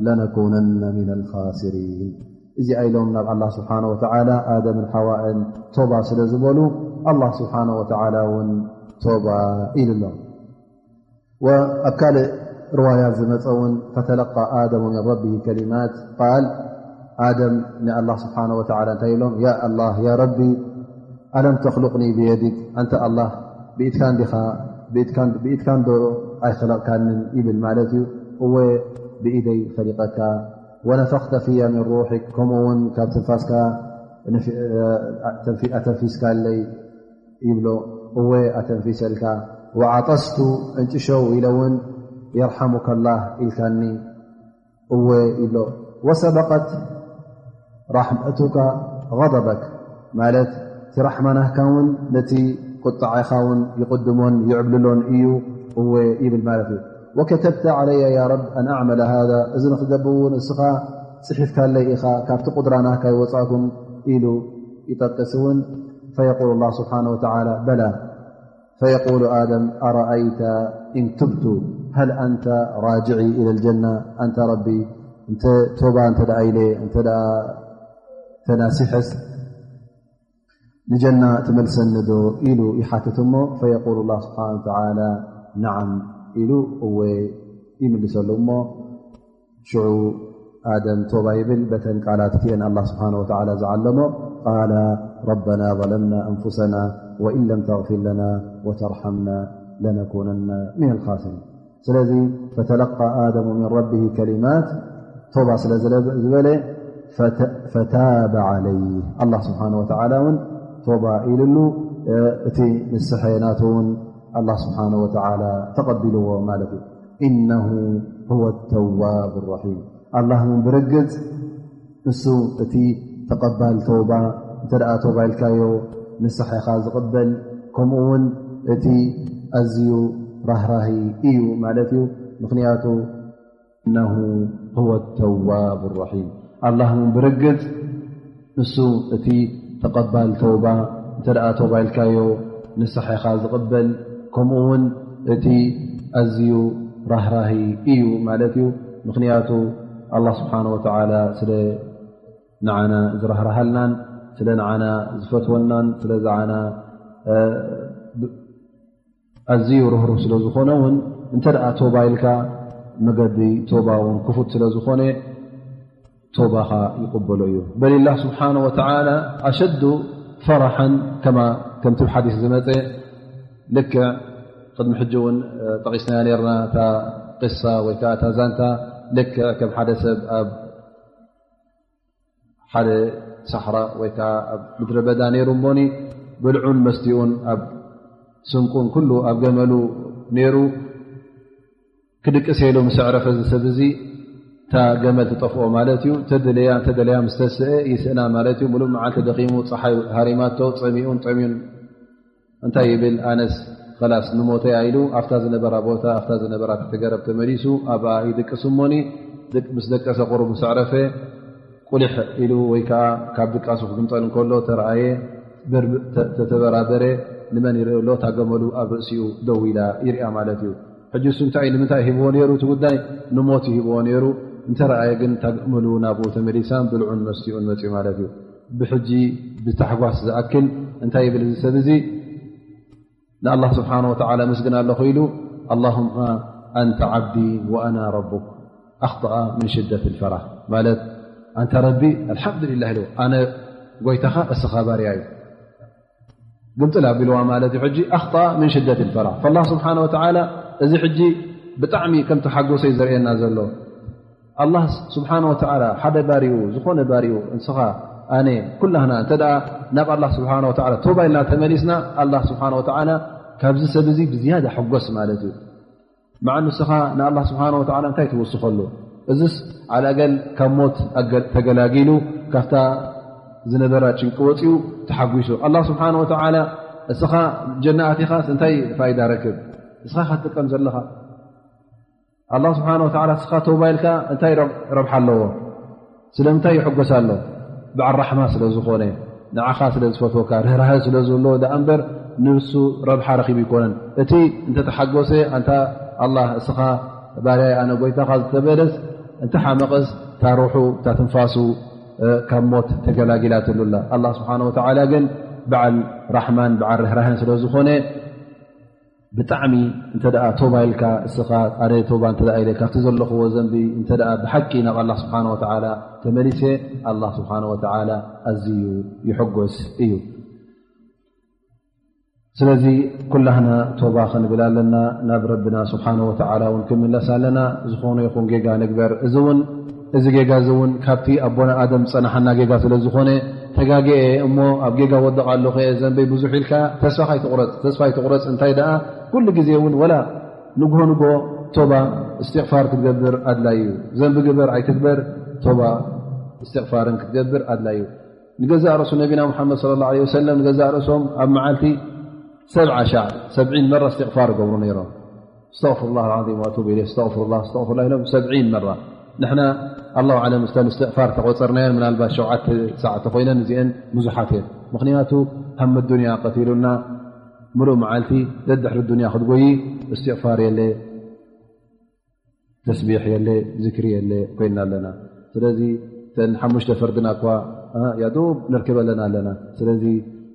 ለነኩነና ሚነል ኻሲሪን። እዚኣ ኢሎም ናብ ኣላህ ስብሓነሁ ወተዓላ ኣደምን ሓዋእን ቶባ ስለ ዝበሉ ኣላህ ስብሓነሁ ወተዓላ እውን ቶባ ኢሉሎም። ወኣብ ካልእ ርዋያት ዝመፀ እውን ፈተለቃ ኣደሙ ምን ረቢሂ ከሊማት ቃል ኣደም ንኣላህ ስብሓነ ወተዓላ እንታይ ኢሎም? ያ ኣላህ፣ ያ ረቢ፣ ኣለም ተኽሉቅኒ ብየዲክ፣ ኣንተ ኣላህ ብኢድካ እንዲኻ፣ ብኢድካ እንዶ ኣይኸለቕካንን ይብል ማለት እዩ። እወ ብኢደይ ኸሊቐካ። ወነፈኽተ ፊያ ምን ሩሒክ፣ ከምኡ እውን ካብ ትንፋስካ ኣተንፊስካለይ ይብሎ። እወ ኣተንፊሰልካ። ወዓጠስቱ፣ ዕንጭሸው ኢለ እውን የርሓሙከላህ ኢልካኒ እወ ይብሎ። ወሰበቀት ራሕመቱካ ገደበክ፣ ማለት እቲ ራሕማ ናህካ እውን ነቲ ቁጣዓኻ እውን ይቕድሞን ይዕብልሎን እዩ እወ ይብል ማለት እዩ። ወከተብተ ዓለየ ያ ረብ ኣን ኣዕመለ ሃዛ፣ እዚ ንክገብር እውን እስኻ ፅሒፍካለይ ኢኻ፣ ካብቲ ቁድራ ናህካ ይወፃእኩም ኢሉ ይጠቅስ እውን። ፈየቁል ላህ ስብሓነ ወተዓላ በላ ፈየቁሉ ኣደም ኣረኣይተ ኢን ቱብቱ ሀል ኣንተ ራጅዒ ኢለል ጀና፣ ኣንታ ረቢ እንተ ቶባ እንተ ደኣ ኢለ እንተ ደኣ ተናሲሐስ ንጀና ትመልሰኒ ዶ ኢሉ ይሓትት እሞ ፈየቁሉ ላህ ስብሓነ ወተዓላ ነዓም ኢሉ እወ ይምልሰሉ እሞ ሽዑ ኣደም ቶባ ይብል። በተን ቃላት እቲአን ኣላህ ስብሓነ ወተዓላ ዝዓለሞ ቃለ ረበና ዘለምና ኣንፉሰና ወኢን ለም ተግፊር ለና ወተርሓምና ለነኩነና ሚነል ኻሲሪን። ስለዚ ፈተለቃ ኣደሙ ሚን ረቢሂ ከሊማት ቶባ ስለ ዝበለ ፈታበ ዓለይህ ኣላህ ስብሓነ ወተዓላ እውን ቶባ ኢሉሉ እቲ ንስሐ ናቱ እውን ኣላህ ስብሓነ ወተዓላ ተቐቢልዎ ማለት እዩ። ኢነሁ ሁወ ተዋብ ረሒም። ኣላህ እውን ብርግጽ ንሱ እቲ ተቐባል ተውባ፣ እንተ ደኣ ተውባ ኢልካዮ ንስሓኻ ዝቕበል፣ ከምኡ እውን እቲ ኣዝዩ ራህራሂ እዩ ማለት እዩ። ምኽንያቱ እነሁ ሁወ ተዋብ ረሒም። ኣላህ እውን ብርግጽ ንሱ እቲ ተቐባል ተውባ፣ እንተ ደኣ ተውባ ኢልካዮ ንስሓኻ ዝቕበል፣ ከምኡ እውን እቲ ኣዝዩ ራህራሂ እዩ ማለት እዩ። ምኽንያቱ ኣላህ ስብሓነ ወተዓላ ስለ ንዓና ዝራህርሃልናን ስለ ንዓና ዝፈትወናን ስለ ዝዓና ኣዝዩ ርህሩህ ስለ ዝኾነ እውን እንተ ደኣ ቶባ ኢልካ መገዲ ቶባ እውን ክፉት ስለ ዝኾነ ቶባኻ ይቕበሎ እዩ። በል ላህ ስብሓነ ወተዓላ ኣሸዱ ፈረሓን ከማ ከምቲ ብ ሓዲስ ዝመፀ ልክዕ ቅድሚ ሕጂ እውን ጠቒስናያ ነርና እታ ቅሳ ወይ ከዓ እታ ዛንታ ልክዕ ከም ሓደ ሰብ ኣብ ሓደ ሳሕራ ወይ ከዓ ኣብ ምድረ በዳ ነይሩ እሞኒ ብልዑን መስቲኡን ኣብ ስንቁን ኩሉ ኣብ ገመሉ ነይሩ ክድቅስ ኢሉ ምስ ኣዕረፈ እዚ ሰብ እዚ እታ ገመል ትጠፍኦ ማለት እዩ። ተደለያ እንተደለያ ምስ ተስአ ይስእና ማለት እዩ። ሙሉእ መዓልቲ ደኺሙ ፀሓይ ሃሪማቶ ፀሚኡን ጠምዩን እንታይ ይብል? ኣነስ ኸላስ ንሞተ እያ ኢሉ ኣብታ ዝነበራ ቦታ ኣብታ ዝነበራ ትሕቲ ገረብ ተመሊሱ ኣብኣ ይድቅስ እሞኒ ምስ ደቀሰ ቁሩብ ምስ ኣዕረፈ ቁሊሕ ኢሉ ወይ ከዓ ካብ ድቃሱ ክግምጠል እንከሎ ተረኣየ ተተበራበረ ንመን ይርኢ ኣሎ? እታ ገመሉ ኣብ ርእሲኡ ደው ኢላ ይርኣ ማለት እዩ። ሕጂ እሱ እንታይ ንምንታይ ሂብዎ ነይሩ እቲ ጉዳይ? ንሞት ይሂብዎ ነይሩ። እንተረኣየ ግን እታ ገመሉ ናብኡ ተመሊሳን ብልዑን መስቲኡን መፅኡ ማለት እዩ። ብሕጂ ብታሕጓስ ዝኣክል እንታይ ይብል እዚ ሰብ እዚ? ንኣላህ ስብሓነ ወተዓላ ኣመስግን ኣለኹ ኢሉ ኣላሁመ ኣንተ ዓብዲ ወኣና ረቡክ ኣኽጠኣ ምን ሽደት ልፈራህ ማለት ኣንታ ረቢ ኣልሓምዱሊላህ ኢሉ ኣነ ጎይታኻ እስኻ ባርያ እዩ ግምጥል ኣቢልዋ ማለት እዩ። ሕጂ ኣኽጠኣ ምን ሽደት ልፈራህ ፈላህ ስብሓነ ወተዓላ እዚ ሕጂ ብጣዕሚ ከም ተሓጎሰ እዩ ዘርእየና ዘሎ። ኣላህ ስብሓነ ወተዓላ ሓደ ባሪኡ ዝኾነ ባሪኡ እንስኻ ኣነ ኩላህና እንተ ደኣ ናብ ኣላህ ስብሓነ ወተዓላ ቶባ ኢልና ተመሊስና ኣላህ ስብሓነ ወተዓላ ካብዚ ሰብ እዚ ብዝያዳ ሕጎስ ማለት እዩ። መዓ ንስኻ ንኣላህ ስብሓነ ወተዓላ እንታይ ትውስኸሉ? እዝስ ዓላገል ካብ ሞት ተገላጊሉ ካብታ ዝነበራ ጭንቂ ወፂኡ ተሓጒሱ ኣላህ ስብሓነ ወተዓላ እስኻ ጀና ኣቲኻስ እንታይ ፋይዳ ረክብ? እስኻ ካትጥቀም ዘለኻ ኣላህ ስብሓነ ወተዓላ እስኻ ተውባ ኢልካ እንታይ ረብሓ ኣለዎ? ስለምንታይ ይሕጎስ ኣሎ? በዓል ራሕማ ስለ ዝኾነ ንዓኻ ስለ ዝፈትወካ ርህራሀ ስለ ዝህልዎ ደኣ እምበር ንሱ ረብሓ ረኺቡ ይኮነን። እቲ እንተተሓጎሰ ኣንታ ኣላህ እስኻ ባርያይ ኣነ ጎይታኻ ዝተበለስ እንተሓመቐስ እታ ሩሑ እታ ትንፋሱ ካብ ሞት ተገላጊላትሉ ኣላ። ኣላህ ስብሓነ ወተዓላ ግን በዓል ራሕማን በዓል ርህራሀን ስለ ዝኾነ ብጣዕሚ እንተ ደኣ ቶባ ኢልካ፣ እስኻ ኣነ ቶባ እንተ ደኣ ኢለ ካብቲ ዘለኽዎ ዘንቢ እንተ ደኣ ብሓቂ ናብ ኣላህ ስብሓነ ወተዓላ ተመሊሰ፣ ኣላህ ስብሓነ ወተዓላ ኣዝዩ ይሕጎስ እዩ። ስለዚ ኩላህና ቶባ ክንብል ኣለና፣ ናብ ረብና ስብሓነ ወተዓላ እውን ክንምለስ ኣለና። ዝኾነ ይኹን ጌጋ ንግበር። እዚ እውን፣ እዚ ጌጋ እዚ እውን ካብቲ ኣቦና ኣደም ዝጸናሓና ጌጋ ስለ ዝኾነ፣ ተጋግየ እሞ ኣብ ጌጋ ወድቕ ኣለኹ እየ፣ ዘንበይ ብዙሕ ኢልካ ተስፋ ካይትቑረጽ፣ ተስፋ ኣይትቑረጽ። እንታይ ደኣ፣ ኩሉ ግዜ እውን ወላ ንግሆ ንግሆ ቶባ እስትቕፋር ክትገብር ኣድላይ እዩ። ዘንቢ ግበር ኣይትግበር፣ ቶባ እስትቕፋርን ክትገብር ኣድላይ እዩ። ንገዛእ ርእሱ ነቢና ሙሓመድ ሰለላሁ ዐለይሂ ወሰለም ንገዛእ ርእሶም ኣብ መዓልቲ ሰብዓ ሻዕ፣ ሰብዒን መራ እስትቕፋር ይገብሩ ነይሮም። استغفر الله العظيم واتوب اليه، استغفر الله، استغفر الله ኢሎም ሰብዒን መራ። ንሕና ኣላሁ ኣዕለም እስተን እስትቕፋር ተቆጸርናየን ምናልባት ሸውዓተ ሳዕ ተኾይነን እዚአን ብዙሓት እየን። ምኽንያቱ ሃም ዱንያ ቀቲሉና፣ ምሉእ መዓልቲ ደድሕሪ ዱንያ ክትጎይ፣ እስትቕፋር የለ፣ ተስቢሕ የለ፣ ዝክሪ የለ ኮይና ኣለና። ስለዚ እተን ሓሙሽተ ፈርድና እኳ፣ እ፣ ያዶብ ነርክበለና ኣለና። ስለዚ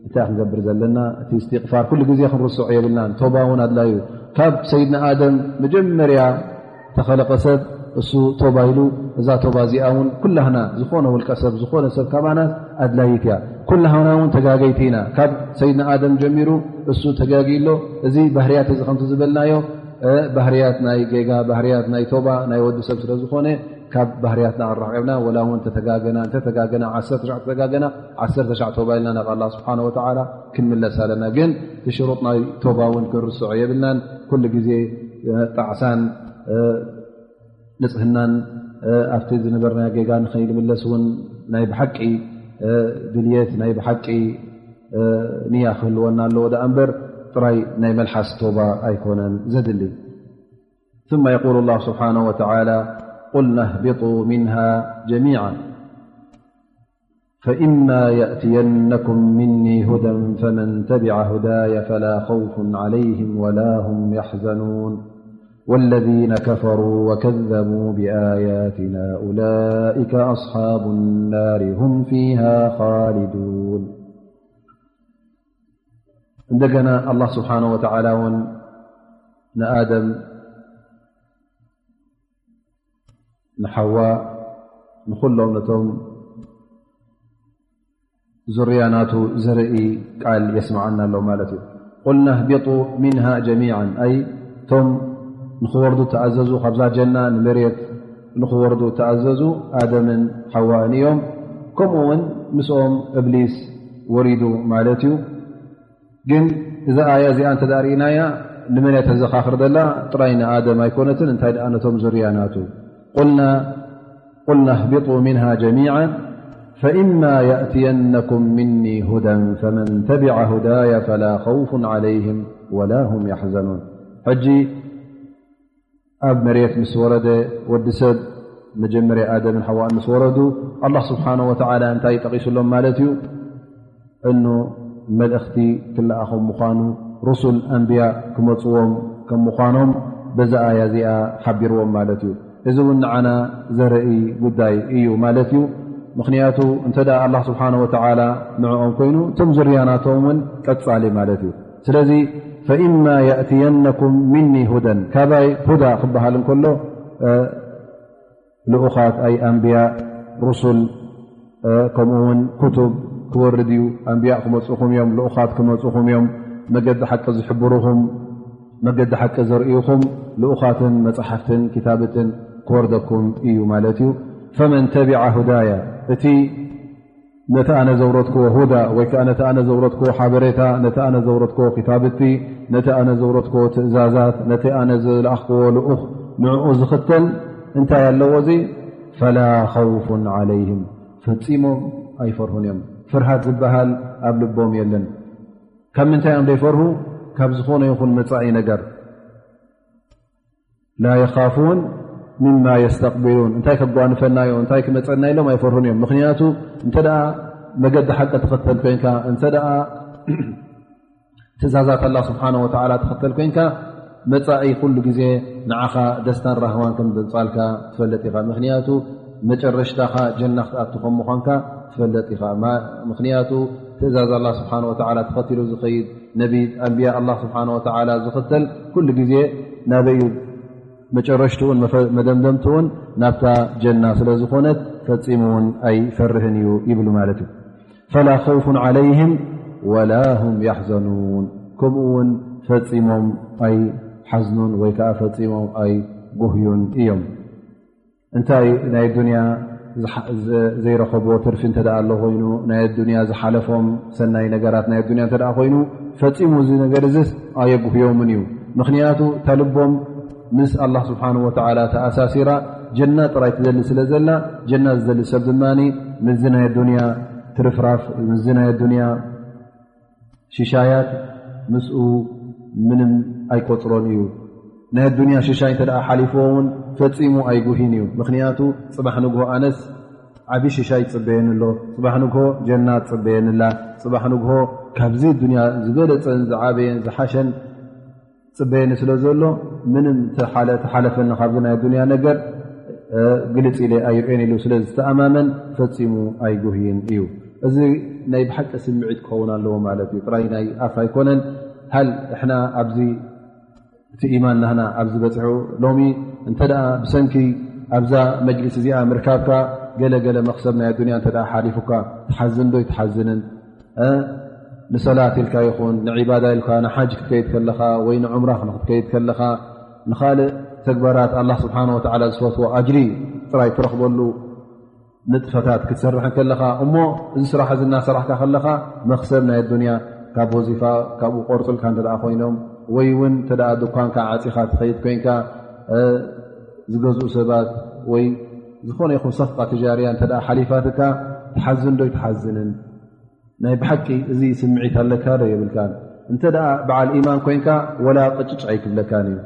እንታይ ክንገብር ዘለና? እቲ እስትቕፋር ኩሉ ግዜ ክንርስዖ የብልናን። ቶባ እውን ኣድላዩ። ካብ ሰይድና ኣደም መጀመርያ ተኸለቐ ሰብ እሱ ቶባ ኢሉ፣ እዛ ቶባ እዚኣ እውን ኩላህና፣ ዝኾነ ውልቀ ሰብ፣ ዝኾነ ሰብ ካባና ኣድላይት እያ። ኩላህና እውን ተጋገይቲ ኢና። ካብ ሰይድና ኣደም ጀሚሩ እሱ ተጋጊ ኣሎ። እዚ ባህርያት እዚ ከምቲ ዝበልናዮ፣ እ፣ ባህርያት ናይ ጌጋ፣ ባህርያት ናይ ቶባ ናይ ወዲ ሰብ ስለ ዝኾነ፣ ካብ ባህርያትና ኣራቂብና፣ ወላ እውን ተተጋገና፣ እንተተጋገና፣ ዓሰርተ ሻዕ ተተጋገና፣ ዓሰርተ ሻዕ ቶባ ኢልና ናብ ኣላህ ስብሓነ ወተዓላ ክንምለስ ኣለና። ግን እቲ ሽሩጥ ናይ ቶባ እውን ክንርስዖ የብልናን። ኩሉ ግዜ፣ እ፣ ጣዕሳን፣ እ፣ ንጽህናን፣ እ፣ ኣብቲ ዝነበርናዮ ጌጋ ንኸይንምለስ እውን ናይ ብሓቂ፣ እ፣ ድልየት፣ ናይ ብሓቂ፣ እ፣ ንያ ክህልወና ኣለዎ ደኣ እምበር ጥራይ ናይ መልሓስ ቶባ ኣይኮነን ዘድሊ። ثم يقول الله سبحانه وتعالى: قلنا اهبطوا منها جميعا فإما يأتينكم مني هدى فمن تبع هداي فلا خوف عليهم ولا هم يحزنون والذين كفروا وكذبوا بآياتنا أولئك أصحاب النار هم فيها خالدون. እንደገና ኣላህ ስብሓነ ወተዓላ እውን ንኣደም፣ ንሓዋ፣ ንኹሎም ነቶም ዙርያ ናቱ ዘርኢ ቃል የስምዓና ኣሎ ማለት እዩ። ቁልና ህቢጡ ሚንሃ ጀሚዓን፣ ኣይ እቶም ንኽወርዱ ተኣዘዙ፣ ካብዛ ጀና ንመሬት ንኽወርዱ ተኣዘዙ ኣደምን ሓዋእን እዮም። ከምኡ እውን ምስኦም እብሊስ ወሪዱ ማለት እዩ። ግን እዛ ኣያ እዚኣ እንተ ደኣ ርኢናያ፣ ንመን እያ ተዘኻኽር ዘላ? ጥራይ ንኣደም ኣይኮነትን፣ እንታይ ደኣ ነቶም ዙርያ ናቱ። ቁልና ቁልና ህቢጡ ሚንሃ ጀሚዓን ፈኢማ የእትየነኩም ሚኒ ሁደን ፈመን ተቢዐ ሁዳየ ፈላ ኸውፉን ዓለይህም ወላ ሁም ያሕዘኑን። ሕጂ ኣብ መሬት ምስ ወረደ፣ ወዲ ሰብ መጀመርያ ኣደምን ሓዋን ምስ ወረዱ፣ ኣላህ ስብሓነ ወተዓላ እንታይ ጠቒሱሎም ማለት እዩ? እኑ መልእኽቲ ክለኣኾም ምዃኑ፣ ሩሱል ኣንብያ ክመጽዎም ከም ምዃኖም በዛ ኣያ እዚኣ ሓቢርዎም ማለት እዩ። እዚ እውን ንዓና ዘርኢ ጉዳይ እዩ ማለት እዩ። ምኽንያቱ እንተ ደኣ ኣላህ ስብሓነ ወተዓላ ንዕኦም ኮይኑ፣ እቶም ዝርያ ናቶም እውን ቀጻሊ ማለት እዩ። ስለዚ ፈኢማ የእትየነኩም ሚኒ ሁደን፣ ካባይ ሁዳ ክበሃል እንከሎ፣ እ፣ ልኡኻት ኣይ ኣንብያ፣ ሩሱል፣ እ፣ ከምኡ እውን ክቱብ ክወርድ እዩ። ኣንብያ ክመጹኹም እዮም፣ ልኡኻት ክመጹኹም እዮም፣ መገዲ ሓቂ ዝሕብሩኹም፣ መገዲ ሓቂ ዘርእዩኹም ልኡኻትን መጻሕፍትን ኪታብትን ክወርደኩም እዩ ማለት እዩ። ፈመን ተቢዐ ሁዳያ፣ እቲ ነቲ ኣነ ዘውረድክዎ ሁዳ፣ ወይ ከኣ ነቲ ኣነ ዘውረድክዎ ሓበሬታ፣ ነቲ ኣነ ዘውረድክዎ ኪታብቲ፣ ነቲ ኣነ ዘውረድክዎ ትእዛዛት፣ ነቲ ኣነ ዝለኣኽክዎ ልኡኽ ንዕኡ ዝኽተል እንታይ ኣለዎ? እዚ ፈላ ኸውፉን ዓለይህም፣ ፈጺሞም ኣይፈርሁን እዮም። ፍርሃት ዝበሃል ኣብ ልቦም የለን። ካብ ምንታይ እዮም ዘይፈርሁ? ካብ ዝኾነ ይኹን መጻኢ ነገር። ላ የኻፉን ሚማ የስተቅቢሉን፣ እንታይ ከጓንፈናዮ፣ እንታይ ክመጸና ኢሎም ኣይፈርሁን እዮም። ምኽንያቱ እንተ ደኣ መገዲ ሓቂ ትኽተል ኮይንካ፣ እንተ ደኣ ትእዛዛት ኣላህ ስብሓነ ወተዓላ ትኽተል ኮይንካ፣ መጻኢ ኩሉ ግዜ ንዓኻ ደስታን ራህዋን ከም ዘምጻልካ ትፈልጥ ኢኻ። ምኽንያቱ መጨረሽታኻ ጀና ክትኣቱ ከም ምዃንካ ትፈልጥ ኢኻ። ማ-፣ ምኽንያቱ ትእዛዝ ኣላ ስብሓን ወተዓላ ተኸቲሉ ዝኸይድ፣ ነቢ ኣንብያ ኣላ ስብሓን ወተዓላ ዝኽተል፣ ኩሉ ግዜ ናበይ መጨረሽትኡን መደምደምትኡን ናብታ ጀና ስለ ዝኾነት ፈጺሙ እውን ኣይፈርህን እዩ ይብሉ ማለት እዩ። ፈላ ኸውፉን ዓለይህም ወላ ሁም ያሕዘኑን፣ ከምኡ እውን ፈጺሞም ኣይሓዝኑን ወይ ከዓ ፈጺሞም ኣይጉህዩን እዮም። እንታይ ናይ ኣዱንያ ዘይረኸብዎ ትርፊ እንተ ደኣ ኣሎ ኮይኑ፣ ናይ ኣዱንያ ዝሓለፎም ሰናይ ነገራት ናይ ኣዱንያ እንተ ደኣ ኮይኑ፣ ፈጺሙ እዚ ነገር እዚስ ኣየጉህዮምን እዩ። ምኽንያቱ እታ ልቦም ምስ ኣላህ ስብሓንሁ ወተዓላ ተኣሳሲራ፣ ጀና ጥራይ ትደሊ ስለ ዘላ፣ ጀና ዝደሊ ሰብ ድማ ምስዚ ናይ ኣዱንያ ትርፍራፍ፣ ምስዚ ናይ ኣዱንያ ሽሻያት ምስኡ ምንም ኣይቆጽሮን እዩ። ናይ ኣዱንያ ሽሻይ እንተ ደኣ ሓሊፍዎ እውን ፈጺሙ ኣይጉሂን እዩ። ምኽንያቱ ጽባሕ ንግሆ ኣነስ ዓቢ ሽሻይ ይጽበየኒ ኣሎ፣ ጽባሕ ንግሆ ጀና ትጽበየኒ ኣላ፣ ጽባሕ ንግሆ ካብዚ ዱንያ ዝበለጸን ዝዓበየን ዝሓሸን ጽበየኒ ስለ ዘሎ፣ ምንም ተሓለ-፣ ተሓለፈኒ ካብዚ ናይ ዱንያ ነገር፣ እ፣ ግልጽ ኢለ ኣይርእን ኢሉ ስለ ዝተኣማመን ፈጺሙ ኣይጉህይን እዩ። እዚ ናይ ብሓቂ ስምዒት ክኸውን ኣለዎ ማለት እዩ። ጥራይ ናይ ኣፍ ኣይኮነን። ሃል እሕና ኣብዚ እቲ ኢማን ናህና ኣብዚ በጺሑ ሎሚ እንተ ደኣ ብሰንኪ ኣብዛ መጅሊስ እዚኣ ምርካብካ ገለ ገለ መኽሰብ ናይ ኣዱንያ እንተ ደኣ ሓሊፉካ ትሓዝን ዶ ይትሓዝንን? እ፣ ንሰላት ኢልካ ይኹን ንዒባዳ ኢልካ ንሓጅ ክትከይድ ከለኻ ወይ ንዑምራ ንክትከይድ ከለኻ ንኻልእ ተግባራት ኣላህ ስብሓን ወተዓላ ዝፈትዎ ኣጅሪ ጥራይ ትረኽበሉ ንጥፈታት ክትሰርሕ ከለኻ እሞ እዚ ስራሕ እዚ እናሰራሕካ ከለኻ መኽሰብ ናይ ኣዱንያ ካብ ወዚፋ ካብኡ ቆርጹልካ እንተ ደኣ ኮይኖም ወይ እውን እንተ ደኣ ድኳንካ ዓጺኻ ትኸይድ ኮይንካ፣ እ፣ ዝገዝኡ ሰባት ወይ ዝኾነ ይኹን ሰፍቃ ትጃርያ እንተ ደኣ ሓሊፋትካ ትሓዝን ዶ ይትሓዝንን? ናይ ብሓቂ እዚ ስምዒት ኣለካ ዶ የብልካን? እንተ ደኣ በዓል ኢማን ኮይንካ ወላ ቅጭጭ ኣይክብለካን እዩ።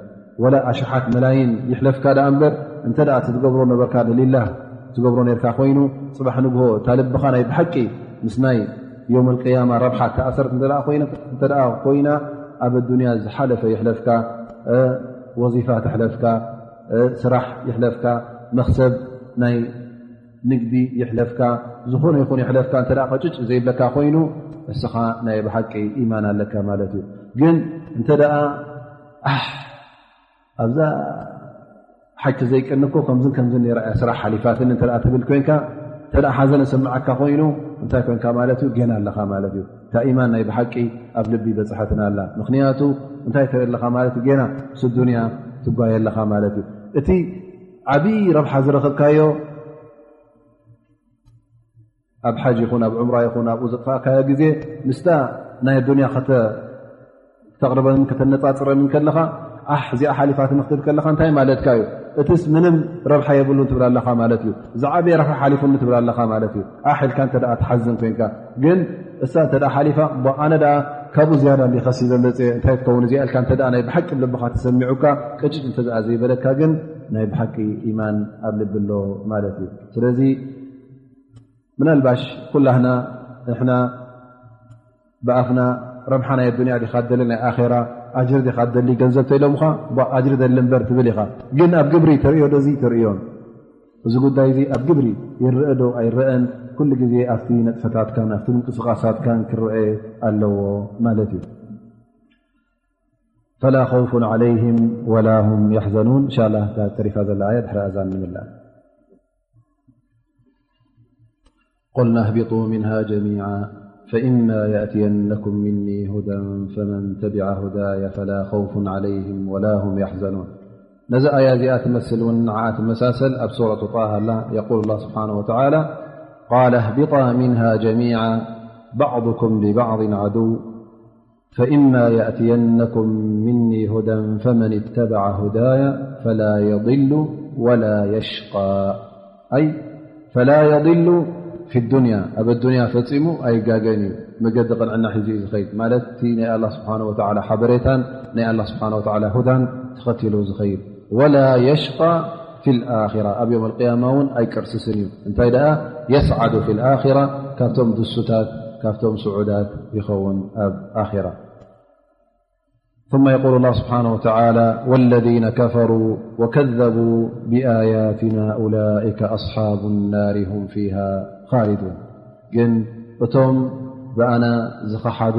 ወላ ኣሽሓት መላይን ይሕለፍካ ደኣ እምበር እንተ ደኣ እቲ ትገብሮ ነበርካ ንሊላህ ትገብሮ ነርካ ኮይኑ ጽባሕ ንግሆ እታ ልብኻ ናይ ብሓቂ ምስ ናይ ዮም ኣልቅያማ ረብሓ ተኣሰርት እንተ ደኣ ኮይነ-፣ እንተ ደኣ ኮይና ኣብ ኣዱንያ ዝሓለፈ ይሕለፍካ፣ እ፣ ወዚፋ ትሕለፍካ፣ እ፣ ስራሕ ይሕለፍካ፣ መኽሰብ ናይ ንግዲ ይሕለፍካ፣ ዝኾነ ይኹን ይሕለፍካ፣ እንተ ደኣ ቅጭጭ ዘይብለካ ኮይኑ እስኻ ናይ ብሓቂ ኢማን ኣለካ ማለት እዩ። ግን እንተ ደኣ ኣሕ ኣብዛ ሓጅ ዘይቀኒ እኮ ከምዝን ከምዝን ነይራ እያ ስራሕ ሓሊፋትኒ እንተ ደኣ ትብል ኮይንካ፣ እንተ ደኣ ሓዘን ዝስምዓካ ኮይኑ እንታይ ኮይንካ ማለት እዩ? ጌና ኣለኻ ማለት እዩ። እታ ኢማን ናይ ብሓቂ ኣብ ልቢ በጽሓትና ኣላ። ምኽንያቱ እንታይ ትርኢ ኣለኻ ማለት እዩ? ጌና ምስ ዱንያ ትጓየ ኣለኻ ማለት እዩ። እቲ ዓብዪ ረብሓ ዝረኸብካዮ ኣብ ሓጅ ይኹን ኣብ ዑምራ ይኹን ኣብኡ ዘጥፋእካዮ ግዜ ምስታ ናይ ኣዱንያ ከተ-፣ ከተቕርበንን ከተነጻጽረንን ከለኻ፣ ኣሕ እዚኣ ሓሊፋትኒ ክትብል ከለኻ እንታይ ማለትካ እዩ? እትስ ምንም ረብሓ የብሉን ትብል ኣለኻ ማለት እዩ። ዝዓበየ ረብሓ ሓሊፉኒ ትብል ኣለኻ ማለት እዩ። ኣሕ ኢልካ እንተ ደኣ ትሓዝን ኮይንካ፣ ግን እሳ እንተ ደኣ ሓሊፋ፣ እሞ ኣነ ደኣ ካብኡ ዝያዳ እንዲ ከሲበ መጽየ፣ እንታይ ትኸውን እዚኣ ኢልካ እንተ ደኣ ናይ ብሓቂ ኣብ ልብኻ ተሰሚዑካ፣ ቅጭጭ እንተ ደኣ ዘይበለካ ግን ናይ ብሓቂ ኢማን ኣብ ልቢ ኣሎ ማለት እዩ። ስለዚ ምናልባሽ ኩላህና ንሕና ብኣፍና ረብሓ ናይ ኣዱንያ ዲኻ ትደሊ፣ ናይ ኣኼራ ኣጅሪ ዲኻ ትደሊ፣ ገንዘብ ተኢሎምኻ፣ ባ-፣ ኣጅሪ ደሊ እምበር ትብል ኢኻ። ግን ኣብ ግብሪ ተርእዮ ዶ እዚ ተርእዮን? እዚ ጉዳይ እዚ ኣብ ግብሪ ይረአ ዶ ኣይረአን? ኩሉ ግዜ ኣብቲ ነጥፈታትካን ኣብቲ ምንቅስቓሳትካን ክረአ ኣለዎ ማለት እዩ። ፈላ ኸውፉን ዓለይሂም ወላ ሁም የሕዘኑን። እንሻላ እታ ተሪፋ ዘላ ኣያ ድሕሪ ኣዛን ንምላእ። قلنا اهبطوا منها جميعا فإما يأتينكم مني هدى فمن تبع هداي فلا خوف عليهم ولا هم يحزنون. ነዚ ኣያ እዚኣ ትመስል እውን ንዓኣ ትመሳሰል ኣብ ሱረቱ ጣሃ ኣላ። يقول الله سبحانه وتعالى: قال اهبطا منها جميعا بعضكم لبعض عدو فإما يأتينكم مني هدى فمن اتبع هداي فلا يضل ولا يشقى. أي فلا يضل في الدنيا، ኣብ ኣዱንያ ፈጺሙ ኣይጋገን እዩ። መገዲ ቅንዕና ሒዙ እዩ ዝኸይድ። ማለት እቲ ናይ ኣላህ ስብሓነ ወተዓላ ሓበሬታን ናይ ኣላህ ስብሓነ ወተዓላ ሁዳን ተኸቲሉ ዝኸይድ። ولا يشقى في الآخرة، ኣብ ዮም ኣልቅያማ እውን ኣይቅርስስን እዩ። እንታይ ደኣ؟ يسعد في الآخرة، ካብቶም ድሱታት፣ ካብቶም ስዑዳት ይኸውን ኣብ ኣኺራ። ثم يقول الله سبحانه وتعالى: والذين كفروا وكذبوا بآياتنا أولئك أصحاب النار هم فيها خالدون. ግን እቶም ብኣና ዝኸሓዱ፣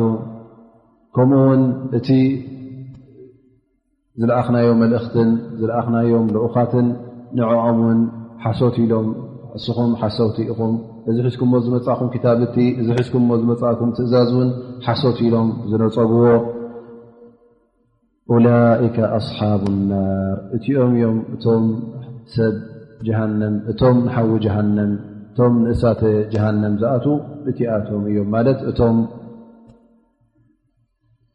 ከምኡ እውን እቲ ዝለኣኽናዮ መልእኽትን ዝለኣኽናዮም ልኡኻትን ንዕኦም እውን ሓሶት ኢሎም፣ እስኹም ሓሰውቲ ኢኹም፣ እዚ ሒዝኩሞ ዝመጻእኩም ክታብቲ፣ እዚ ሒዝኩሞ ዝመጻእኩም ትእዛዝ እውን ሓሶት ኢሎም ዝነጸግዎ፣ ኡላኢከ ኣስሓቡ ናር፣ እቲኦም እዮም እቶም ሰብ ጀሃነም፣ እቶም ንሓዊ ጀሃነም፣ እቶም ንእሳተ ጀሃነም ዝኣትዉ እቲኣቶም እዮም። ማለት እቶም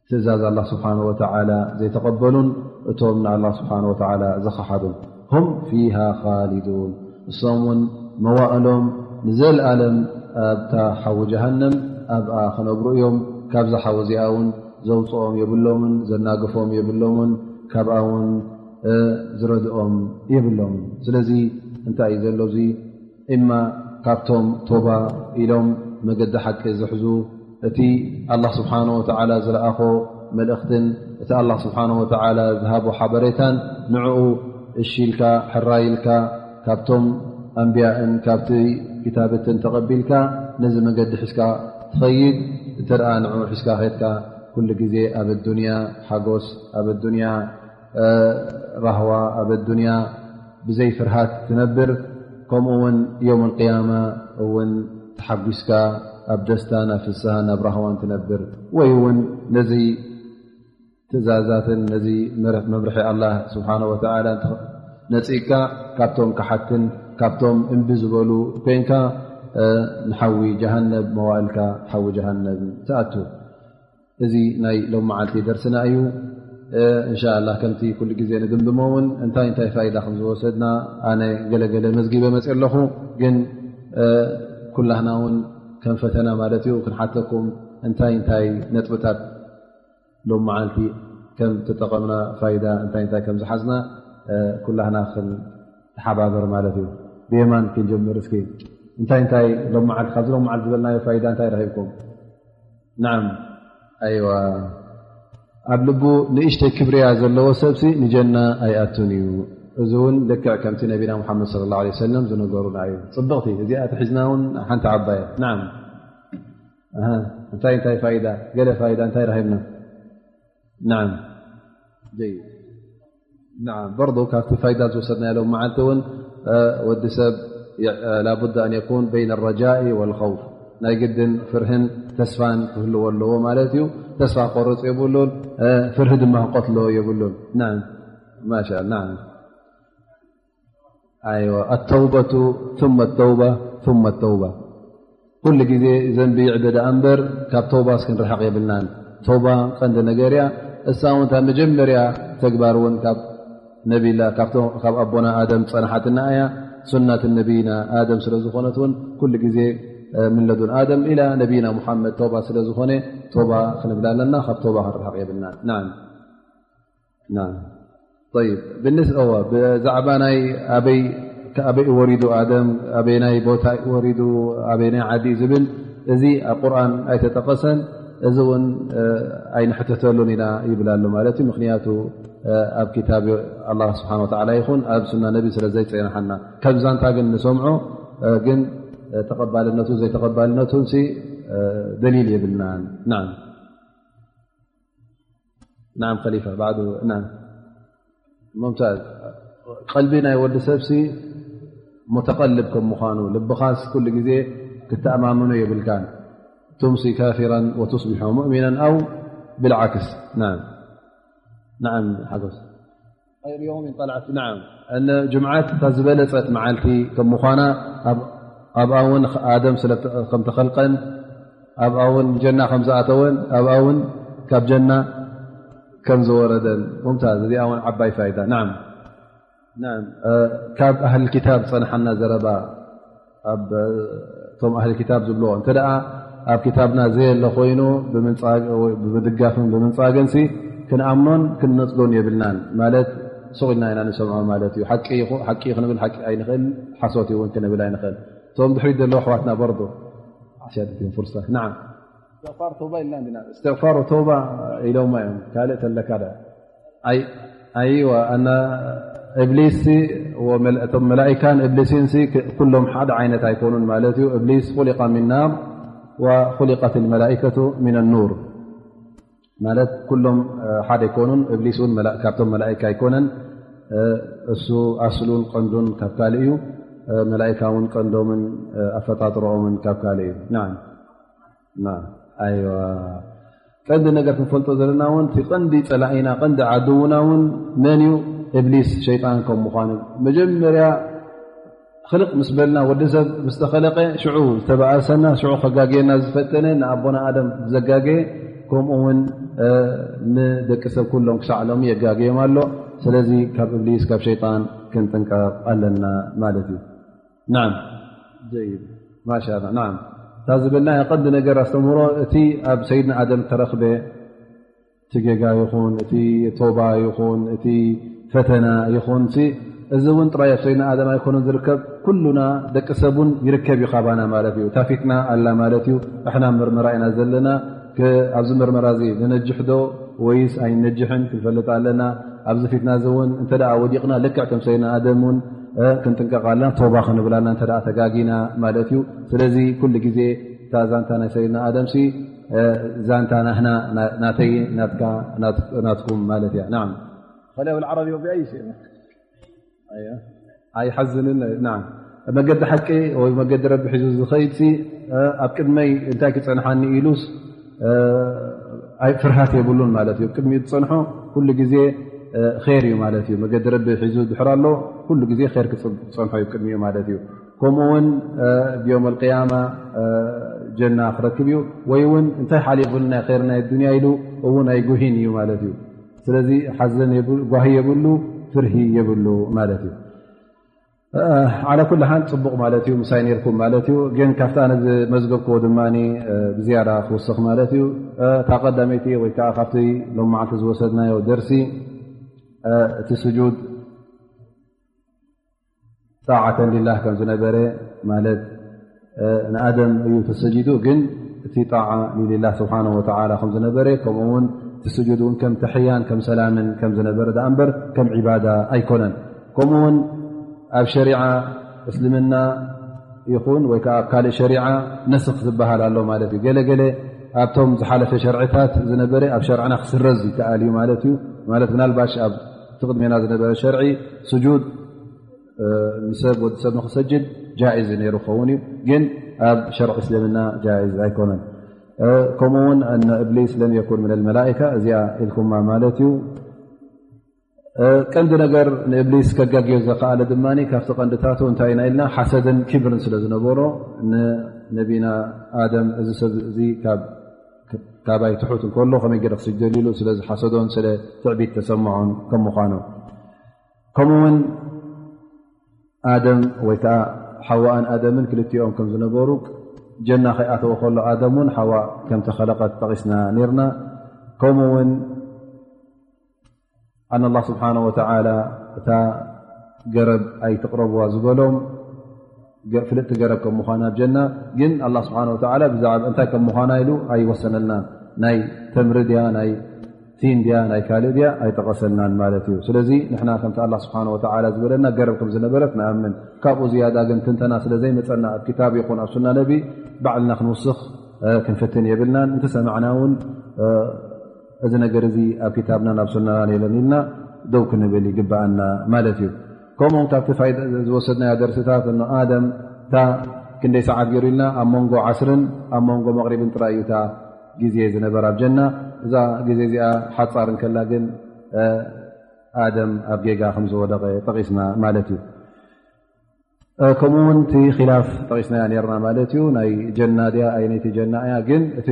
ትእዛዝ ኣላህ ስብሓነ ወተዓላ ዘይተቐበሉን እቶም ንኣላህ ስብሓነ ወተዓላ ዝኸሓዱን። ሁም ፊሃ ኻሊዱን፣ እሶም እውን መዋእሎም ንዘለኣለም ኣብታ ሓዊ ጀሃነም ኣብኣ ክነብሩ እዮም። ካብዛ ሓዊ እዚኣ እውን ዘውፅኦም የብሎምን ዘናግፎም የብሎምን፣ ካብኣ እውን ዝረድኦም የብሎምን። ስለዚ እንታይ እዩ ዘሎ? እዚ እማ ካብቶም ቶባ ኢሎም መገዲ ሓቂ ዝሕዙ፣ እቲ ኣላህ ስብሓነ ወተዓላ ዝለኣኾ መልእኽትን እቲ ኣላህ ስብሓነ ወተዓላ ዝሃቦ ሓበሬታን ንዕኡ እሺ ኢልካ ሕራይ ኢልካ ካብቶም ኣንብያእን ካብቲ ክታብትን ተቐቢልካ ነዚ መገዲ ሒዝካ ትኸይድ እንተ ደኣ ንዕኡ ሒዝካ ኸድካ፣ ኩሉ ግዜ ኣብ ኣዱንያ ሓጎስ፣ ኣብ ኣዱንያ ራህዋ፣ ኣብ ኣዱንያ ብዘይ ፍርሃት ትነብር፣ ከምኡ እውን የውም ኣልቅያማ እውን ተሓጒስካ ኣብ ደስታን ኣብ ፍስሃን ኣብ ራህዋን ትነብር። ወይ እውን ነዚ ትእዛዛትን ነዚ መምርሒ ኣላህ ስብሓነ ወተዓላ ነፂግካ ካብቶም ከሓትን ካብቶም እምቢ ዝበሉ ኮይንካ ንሓዊ ጀሃነብ መዋእልካ ሓዊ ጀሃነብ ትኣቱ። እዚ ናይ ሎም መዓልቲ ደርስና እዩ። እንሻ ኣላህ ከምቲ ኩሉ ግዜ ንድምድሞ እውን እንታይ እንታይ ፋይዳ ከም ዝወሰድና ኣነ ገለገለ መዝጊበ መፅእ ኣለኹ። ግን ኩላህና እውን ከም ፈተና ማለት እዩ ክንሓተኩም እንታይ እንታይ ነጥብታት ሎም መዓልቲ ከም ተጠቐምና ፋይዳ እንታይ እንታይ ከም ዝሓዝና ኩላህና ክንተሓባበር ማለት እዩ። ብየማን ክንጀምር እስኪ። እንታይ እንታይ ሎም መዓልቲ፣ ካብዚ ሎም መዓልቲ ዝበልናዮ ፋይዳ እንታይ ረኺብኩም? ናዓም። ኣይዋ። ኣብ ልቡ ንእሽተይ ክብርያ ዘለዎ ሰብሲ ንጀና ኣይኣቱን እዩ። እዚ እውን ልክዕ ከምቲ ነቢና ሙሓመድ ሰለላሁ ዐለይሂ ወሰለም ዝነገሩና እዩ። ጽብቕቲ እዚኣ ተሒዝና እውን ሓንቲ ዓባይ። ናዓም። ኣሃ፣ እንታይ እንታይ ፋይዳ? ገለ ፋይዳ እንታይ ረኺብና? ናዓም። ጀይድ። ናዓም፣ በርዶ ካብቲ ፋይዳ ዝወሰድናዮ ሎም መዓልቲ እውን ወዲ ሰብ ላቡድ ኣን የኩን በይነ ረጃኢ ወልኸውፍ፣ ናይ ግድን ፍርህን ተስፋን ክህልዎ ኣለዎ ማለት እዩ። ተስፋ ክቆርፅ የብሉን፣ ፍርሂ ድማ ክቆትሎ የብሉን። ናዓም፣ ማሻ ናዓም። ኣይዋ፣ ኣተውበቱ ثم التوبة ثم التوبة። ኩሉ ግዜ ዘንቢ ይዕበ ደኣ እምበር ካብ ተውባስ ክንርሕቕ የብልናን። ተውባ ቀንዲ ነገር እያ። እሳ እውን እታ መጀመርያ ተግባር እውን ካብ ነቢላ፣ ካብቶም፣ ካብ ኣቦና ኣደም ዝጸንሓትና እያ። ሱናት ነቢይና ኣደም ስለ ዝኾነት እውን ኩሉ ግዜ ምን ለዱን ኣደም ኢላ ነቢይና ሙሓመድ ተውባ ስለ ዝኾነ ተውባ ክንብል ኣለና። ካብ ተውባ ክንርሕቕ የብልናን። ናዓም። ናም። ጠይብ፣ ብንስ-፣ እወ፣ ብዛዕባ ናይ ኣበይ፣ ኣበይ ወሪዱ ኣደም፣ ኣበይ ናይ ቦታ ወሪዱ፣ ኣበይ ናይ ዓዲ ዝብል፣ እዚ ኣብ ቁርኣን ኣይተጠቐሰን፣ እዚ እውን፣ እ፣ ኣይንሕተተሉን ኢና ይብል ኣሎ ማለት እዩ። ምኽንያቱ፣ እ፣ ኣብ ክታብ ኣላህ ስብሓን ወተዓላ ይኹን ኣብ ሱና ነቢ ስለ ዘይጸናሓና። ከም ዛንታ ግን ንሰምዖ፣ እ፣ ግን፣ እ፣ ተቐባልነቱ ዘይተቐባልነቱን ሲ፣ እ፣ ደሊል የብልናን። ናም። ናም ከሊፋ፣ ባዕዱ፣ ናም። ሙምታዝ። ቀልቢ ናይ ወዲ ሰብሲ ሙተቀልብ ከም ምዃኑ፣ ልብኻስ ኩሉ ግዜ ክተኣማመኖ የብልካን። ቱምሲ ካፊራን ወቱስቢሑ ሙእሚናን ኣው ብልዓክስ። ናም። ናም፣ ሓጎስ። ኸይሩ የውሚን ጠልዐት። ናም። እነ ጁምዓት እታ ዝበለጸት መዓልቲ ከም ምዃና፣ ኣብ፣ ኣብኣ እውን ኣደም ስለ ተ-፣ ከም ተኸልቀን፣ ኣብኣ እውን ጀና ከም ዝኣተወን፣ ኣብኣ እውን ካብ ጀና ከም ዝወረደን። ሙምታዝ፣ እዚኣ እውን ዓባይ ፋይዳ። ናም። ናም። እ፣ ካብ ኣህል ኪታብ ዝጸንሓና ዘረባ፣ ኣብ፣ እ፣ እቶም ኣህል ኪታብ ዝብልዎ፣ እንተ ደኣ ኣብ ክታብና ዘየለ ኮይኑ፣ ብምንጻግ-፣ ወይ ብምድጋፍን ብምንጻግን ሲ፣ ክንኣምኖን ክንነጽጎን የብልናን። ማለት፣ ሱቕ ኢልና ኢና ንሰምዖ ማለት እዩ። ሓቂ ይኹ-፣ ሓቂ እዩ ክንብል ሓቂ ኣይንኽእል፣ ሓሶት እዩ እውን ክንብል ኣይንኽእል። እቶም ድሕሪት ዘለዉ ኣሕዋትና በርዶ። ዓሻ ድትዮም ፍርሳ። ናዓም። እስትግፋር ተውባ ኢልና እንዲና። እስትግፋር ወተውባ ኢሎማ እዮም። ካልእ ተለካ ዳ። ኣይ-፣ ኣይዋ፣ ኣና እብሊስ ወመል-፣ እቶም መላኢካን እብሊስን ሲ ክ-፣ ኩሎም ሓደ ዓይነት ኣይኮኑን ማለት እዩ። እብሊስ ኹሊቀ ሚን ናር፣ وخلقت الملائكة من النور ማለት ኩሎም ሓደ ኣይኮኑን። እብሊስ እውን ካብቶም መላእካ ኣይኮነን። እሱ ኣስሉን ቀንዱን ካብ ካልእ እዩ። መላእካ እውን ቀንዶምን ኣፈጣጥሮኦምን ካብ ካልእ እዩ። ናም ኣይዋ ቀንዲ ነገር ክንፈልጦ ዘለና እውን እቲ ቀንዲ ፀላኢና ቀንዲ ዓድውና እውን መን እዩ? እብሊስ ሸይጣን ከም ምዃኑ መጀመርያ ክልቕ ምስ በልና ወዲ ሰብ ምስ ተኸለቀ ሽዑ ዝተበኣሰና ሽዑ ከጋገየና ዝፈተነ ንኣቦና ኣደም ዘጋገየ ከምኡ እውን ንደቂ ሰብ ኩሎም ክሳዕ ሎሚ የጋገዮም ኣሎ። ስለዚ ካብ እብሊስ ካብ ሸይጣን ክንጥንቀቕ ኣለና ማለት እዩ። ናም ጀይድ ማሻላ ናም እታ ዝበልና ቀንዲ ነገር ኣስተምህሮ እቲ ኣብ ሰይድና ኣደም ተረኽበ እቲ ጌጋ ይኹን እቲ ቶባ ይኹን እቲ ፈተና ይኹን እዚ እውን ጥራይ ኣብ ሰይድና ኣደም ኣይኮነን ዝርከብ ኩሉና ደቂ ሰብ እውን ይርከብ እዩ ካባና ማለት እዩ። እታ ፊትና ኣላ ማለት እዩ። እሕና ምርመራ ኢና ዘለና። ኣብዚ ምርመራ እዚ ንነጅሕ ዶ ወይስ ኣይነጅሕን ክንፈልጥ ኣለና። ኣብዚ ፊትና እዚ እውን እንተ ደኣ ወዲቕና ልክዕ ከም ሰይድና ኣደም እውን ክንጥንቀቕ ኣለና። ቶባ ክንብል ኣለና እንተ ደኣ ተጋጊና ማለት እዩ። ስለዚ ኩሉ ግዜ እታ ዛንታ ናይ ሰይድና ኣደምሲ ዛንታ ናህና ናተይ ናትካ ናትኩም ማለት እያ። ናም خلينا بالعربي وبأي شيء. ኣይሓዝንን ና መገዲ ሓቂ ወይ መገዲ ረቢ ሒዙ ዝኸይድሲ ኣብ ቅድመይ እንታይ ክፀንሓኒ ኢሉስ ፍርሃት የብሉን ማለት እዩ። ቅድሚኡ ዝፀንሖ ኩሉ ግዜ ር እዩ ማለት እዩ። መገዲ ረቢ ሒዙ ድሕር ኣሎ ኩሉ ግዜ ር ክፀንሖ እዩ ቅድሚኡ ማለት እዩ። ከምኡ እውን ብዮም ኣልቅያማ ጀና ክረክብ እዩ። ወይ እውን እንታይ ሓሊፉልና ርና ዱንያ ኢሉ እውን ኣይጉሂን እዩ ማለት እዩ። ስለዚ ሓዘን ጓሂ የብሉ ፍርሂ የብሉ ማለት እዩ። ዓላ ኩል ሓን ፅቡቕ ማለት እዩ ምሳይ ነርኩም ማለት እዩ። ግን ካብቲ ኣነ ዝመዝገብክዎ ድማ ብዝያዳ ክውስኽ ማለት እዩ። እታ ቀዳመይቲ ወይ ከዓ ካብቲ ሎም መዓልቲ ዝወሰድናዮ ደርሲ እቲ ስጁድ ጣዓተን ሊላህ ከም ዝነበረ ማለት ንኣደም እዩ ተሰጂዱ። ግን እቲ ጣዓ ሊላህ ስብሓን ወተዓላ ከም ዝነበረ ከምኡ እውን እቲ ስጁድ እውን ከም ተሕያን ከም ሰላምን ከም ዝነበረ ደኣ እምበር ከም ዒባዳ ኣይኮነን። ከምኡ እውን ኣብ ሸሪዓ እስልምና ይኹን ወይ ከዓ ኣብ ካልእ ሸሪዓ ነስኽ ዝበሃል ኣሎ ማለት እዩ። ገለገለ ኣብቶም ዝሓለፈ ሸርዕታት ዝነበረ ኣብ ሸርዕና ክስረዝ ይከኣል እዩ ማለት እዩ። ማለት ምናልባሽ ኣብ ትቕድሜና ዝነበረ ሸርዒ ስጁድ ንሰብ ወዲ ሰብ ንክሰጅድ ጃኢዝ ነይሩ ክኸውን እዩ። ግን ኣብ ሸርዒ እስልምና ጃኢዝ ኣይኮነን። ከምኡ እውን እነ እብሊስ ለም የኩን ምን ልመላኢካ እዚኣ ኢልኩማ ማለት እዩ። ቀንዲ ነገር ንእብሊስ ከጋግዮ ዘኸኣለ ድማ ካብቲ ቀንድታቱ እንታይ ኢና ኢልና ሓሰድን ኪብርን ስለ ዝነበሮ ንነቢና ኣደም እዚ ሰብ እዚ ካብ ካባይ ትሑት እንከሎ ከመይ ገይረ ክስግደሉ ኢሉ ስለ ዝሓሰዶን ስለ ትዕቢት ተሰምዖን ከም ምዃኑ ከምኡ እውን ኣደም ወይ ከዓ ሓዋእን ኣደምን ክልቲኦም ከም ዝነበሩ ጀና ከይኣተወ ከሎ ኣደም እውን ሓዋ ከም ተኸለቐት ጠቒስና ነርና። ከምኡ እውን ኣን ኣላ ስብሓን ወተዓላ እታ ገረብ ኣይትቕረብዋ ዝበሎም ፍልጥቲ ገረብ ከም ምዃና ኣብ ጀና ግን ኣላ ስብሓን ወተዓላ ብዛዕባ እንታይ ከም ምዃና ኢሉ ኣይወሰነልና። ናይ ተምሪ ድያ ናይ ቲን ድያ ናይ ካልእ ድያ ኣይጠቐሰልናን ማለት እዩ። ስለዚ ንሕና ከምቲ ኣላ ስብሓን ወተዓላ ዝበለና ገረብ ከም ዝነበረት ንኣምን። ካብኡ ዝያዳ ግን ትንተና ስለ ዘይመፀና ኣብ ክታብ ይኹን ኣብ ሱና ነቢ ባዕልና ክንውስኽ ክንፍትን የብልናን። እንተሰማዕና እውን እዚ ነገር እዚ ኣብ ክታብናን ኣብ ሱናናን የለን ኢልና ደው ክንብል ይግብኣና ማለት እዩ። ከምኡውን ካብቲ ፋይዳ ዝወሰድናዮ ደርስታት እኖ ኣደም እታ ክንደይ ሰዓት ገይሩ ኢልና ኣብ መንጎ ዓስርን ኣብ መንጎ መቕሪብን ጥራይ እዩ እታ ግዜ ዝነበር ኣብ ጀና። እዛ ግዜ እዚኣ ሓፃር እንከላ ግን ኣደም ኣብ ጌጋ ከም ዝወደቐ ጠቒስና ማለት እዩ። ከምኡ እውን እቲ ኪላፍ ጠቂስናያ ነርና ማለት እዩ። ናይ ጀና ድያ ኣይነይቲ ጀና እያ? ግን እቲ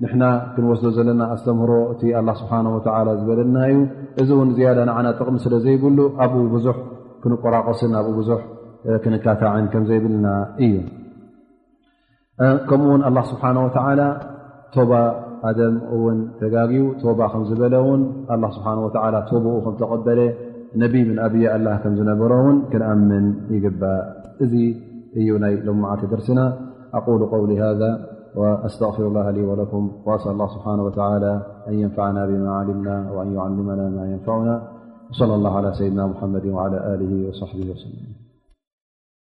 ንሕና ክንወስዶ ዘለና ኣስተምህሮ እቲ ኣላ ስብሓን ወተዓላ ዝበለና እዩ። እዚ እውን ዝያዳ ንዓና ጥቕሚ ስለ ዘይብሉ ኣብኡ ብዙሕ ክንቆራቆስን ኣብኡ ብዙሕ ክንካታዕን ከም ዘይብልና እዩ። ከምኡ እውን ኣላ ስብሓን ወተዓላ ቶባ ኣደም እውን ተጋግዩ ቶባ ከም ዝበለ እውን ኣላ ስብሓን ወተዓላ ቶባኡ ከም ተቐበለ ነቢይ ምን ኣብያ ኣላህ ከም ዝነበሮ እውን ክንኣምን ይግባእ። እዚ እዩ ናይ ሎማዓቲ ደርስና። أقول قولي هذا وأستغفر الله لي ولكم وأسأل الله سبحانه وتعالى أن ينفعنا بما علمنا وأن يعلمنا ما ينفعنا وصلى الله على سيدنا محمد وعلى آله وصحبه وسلم.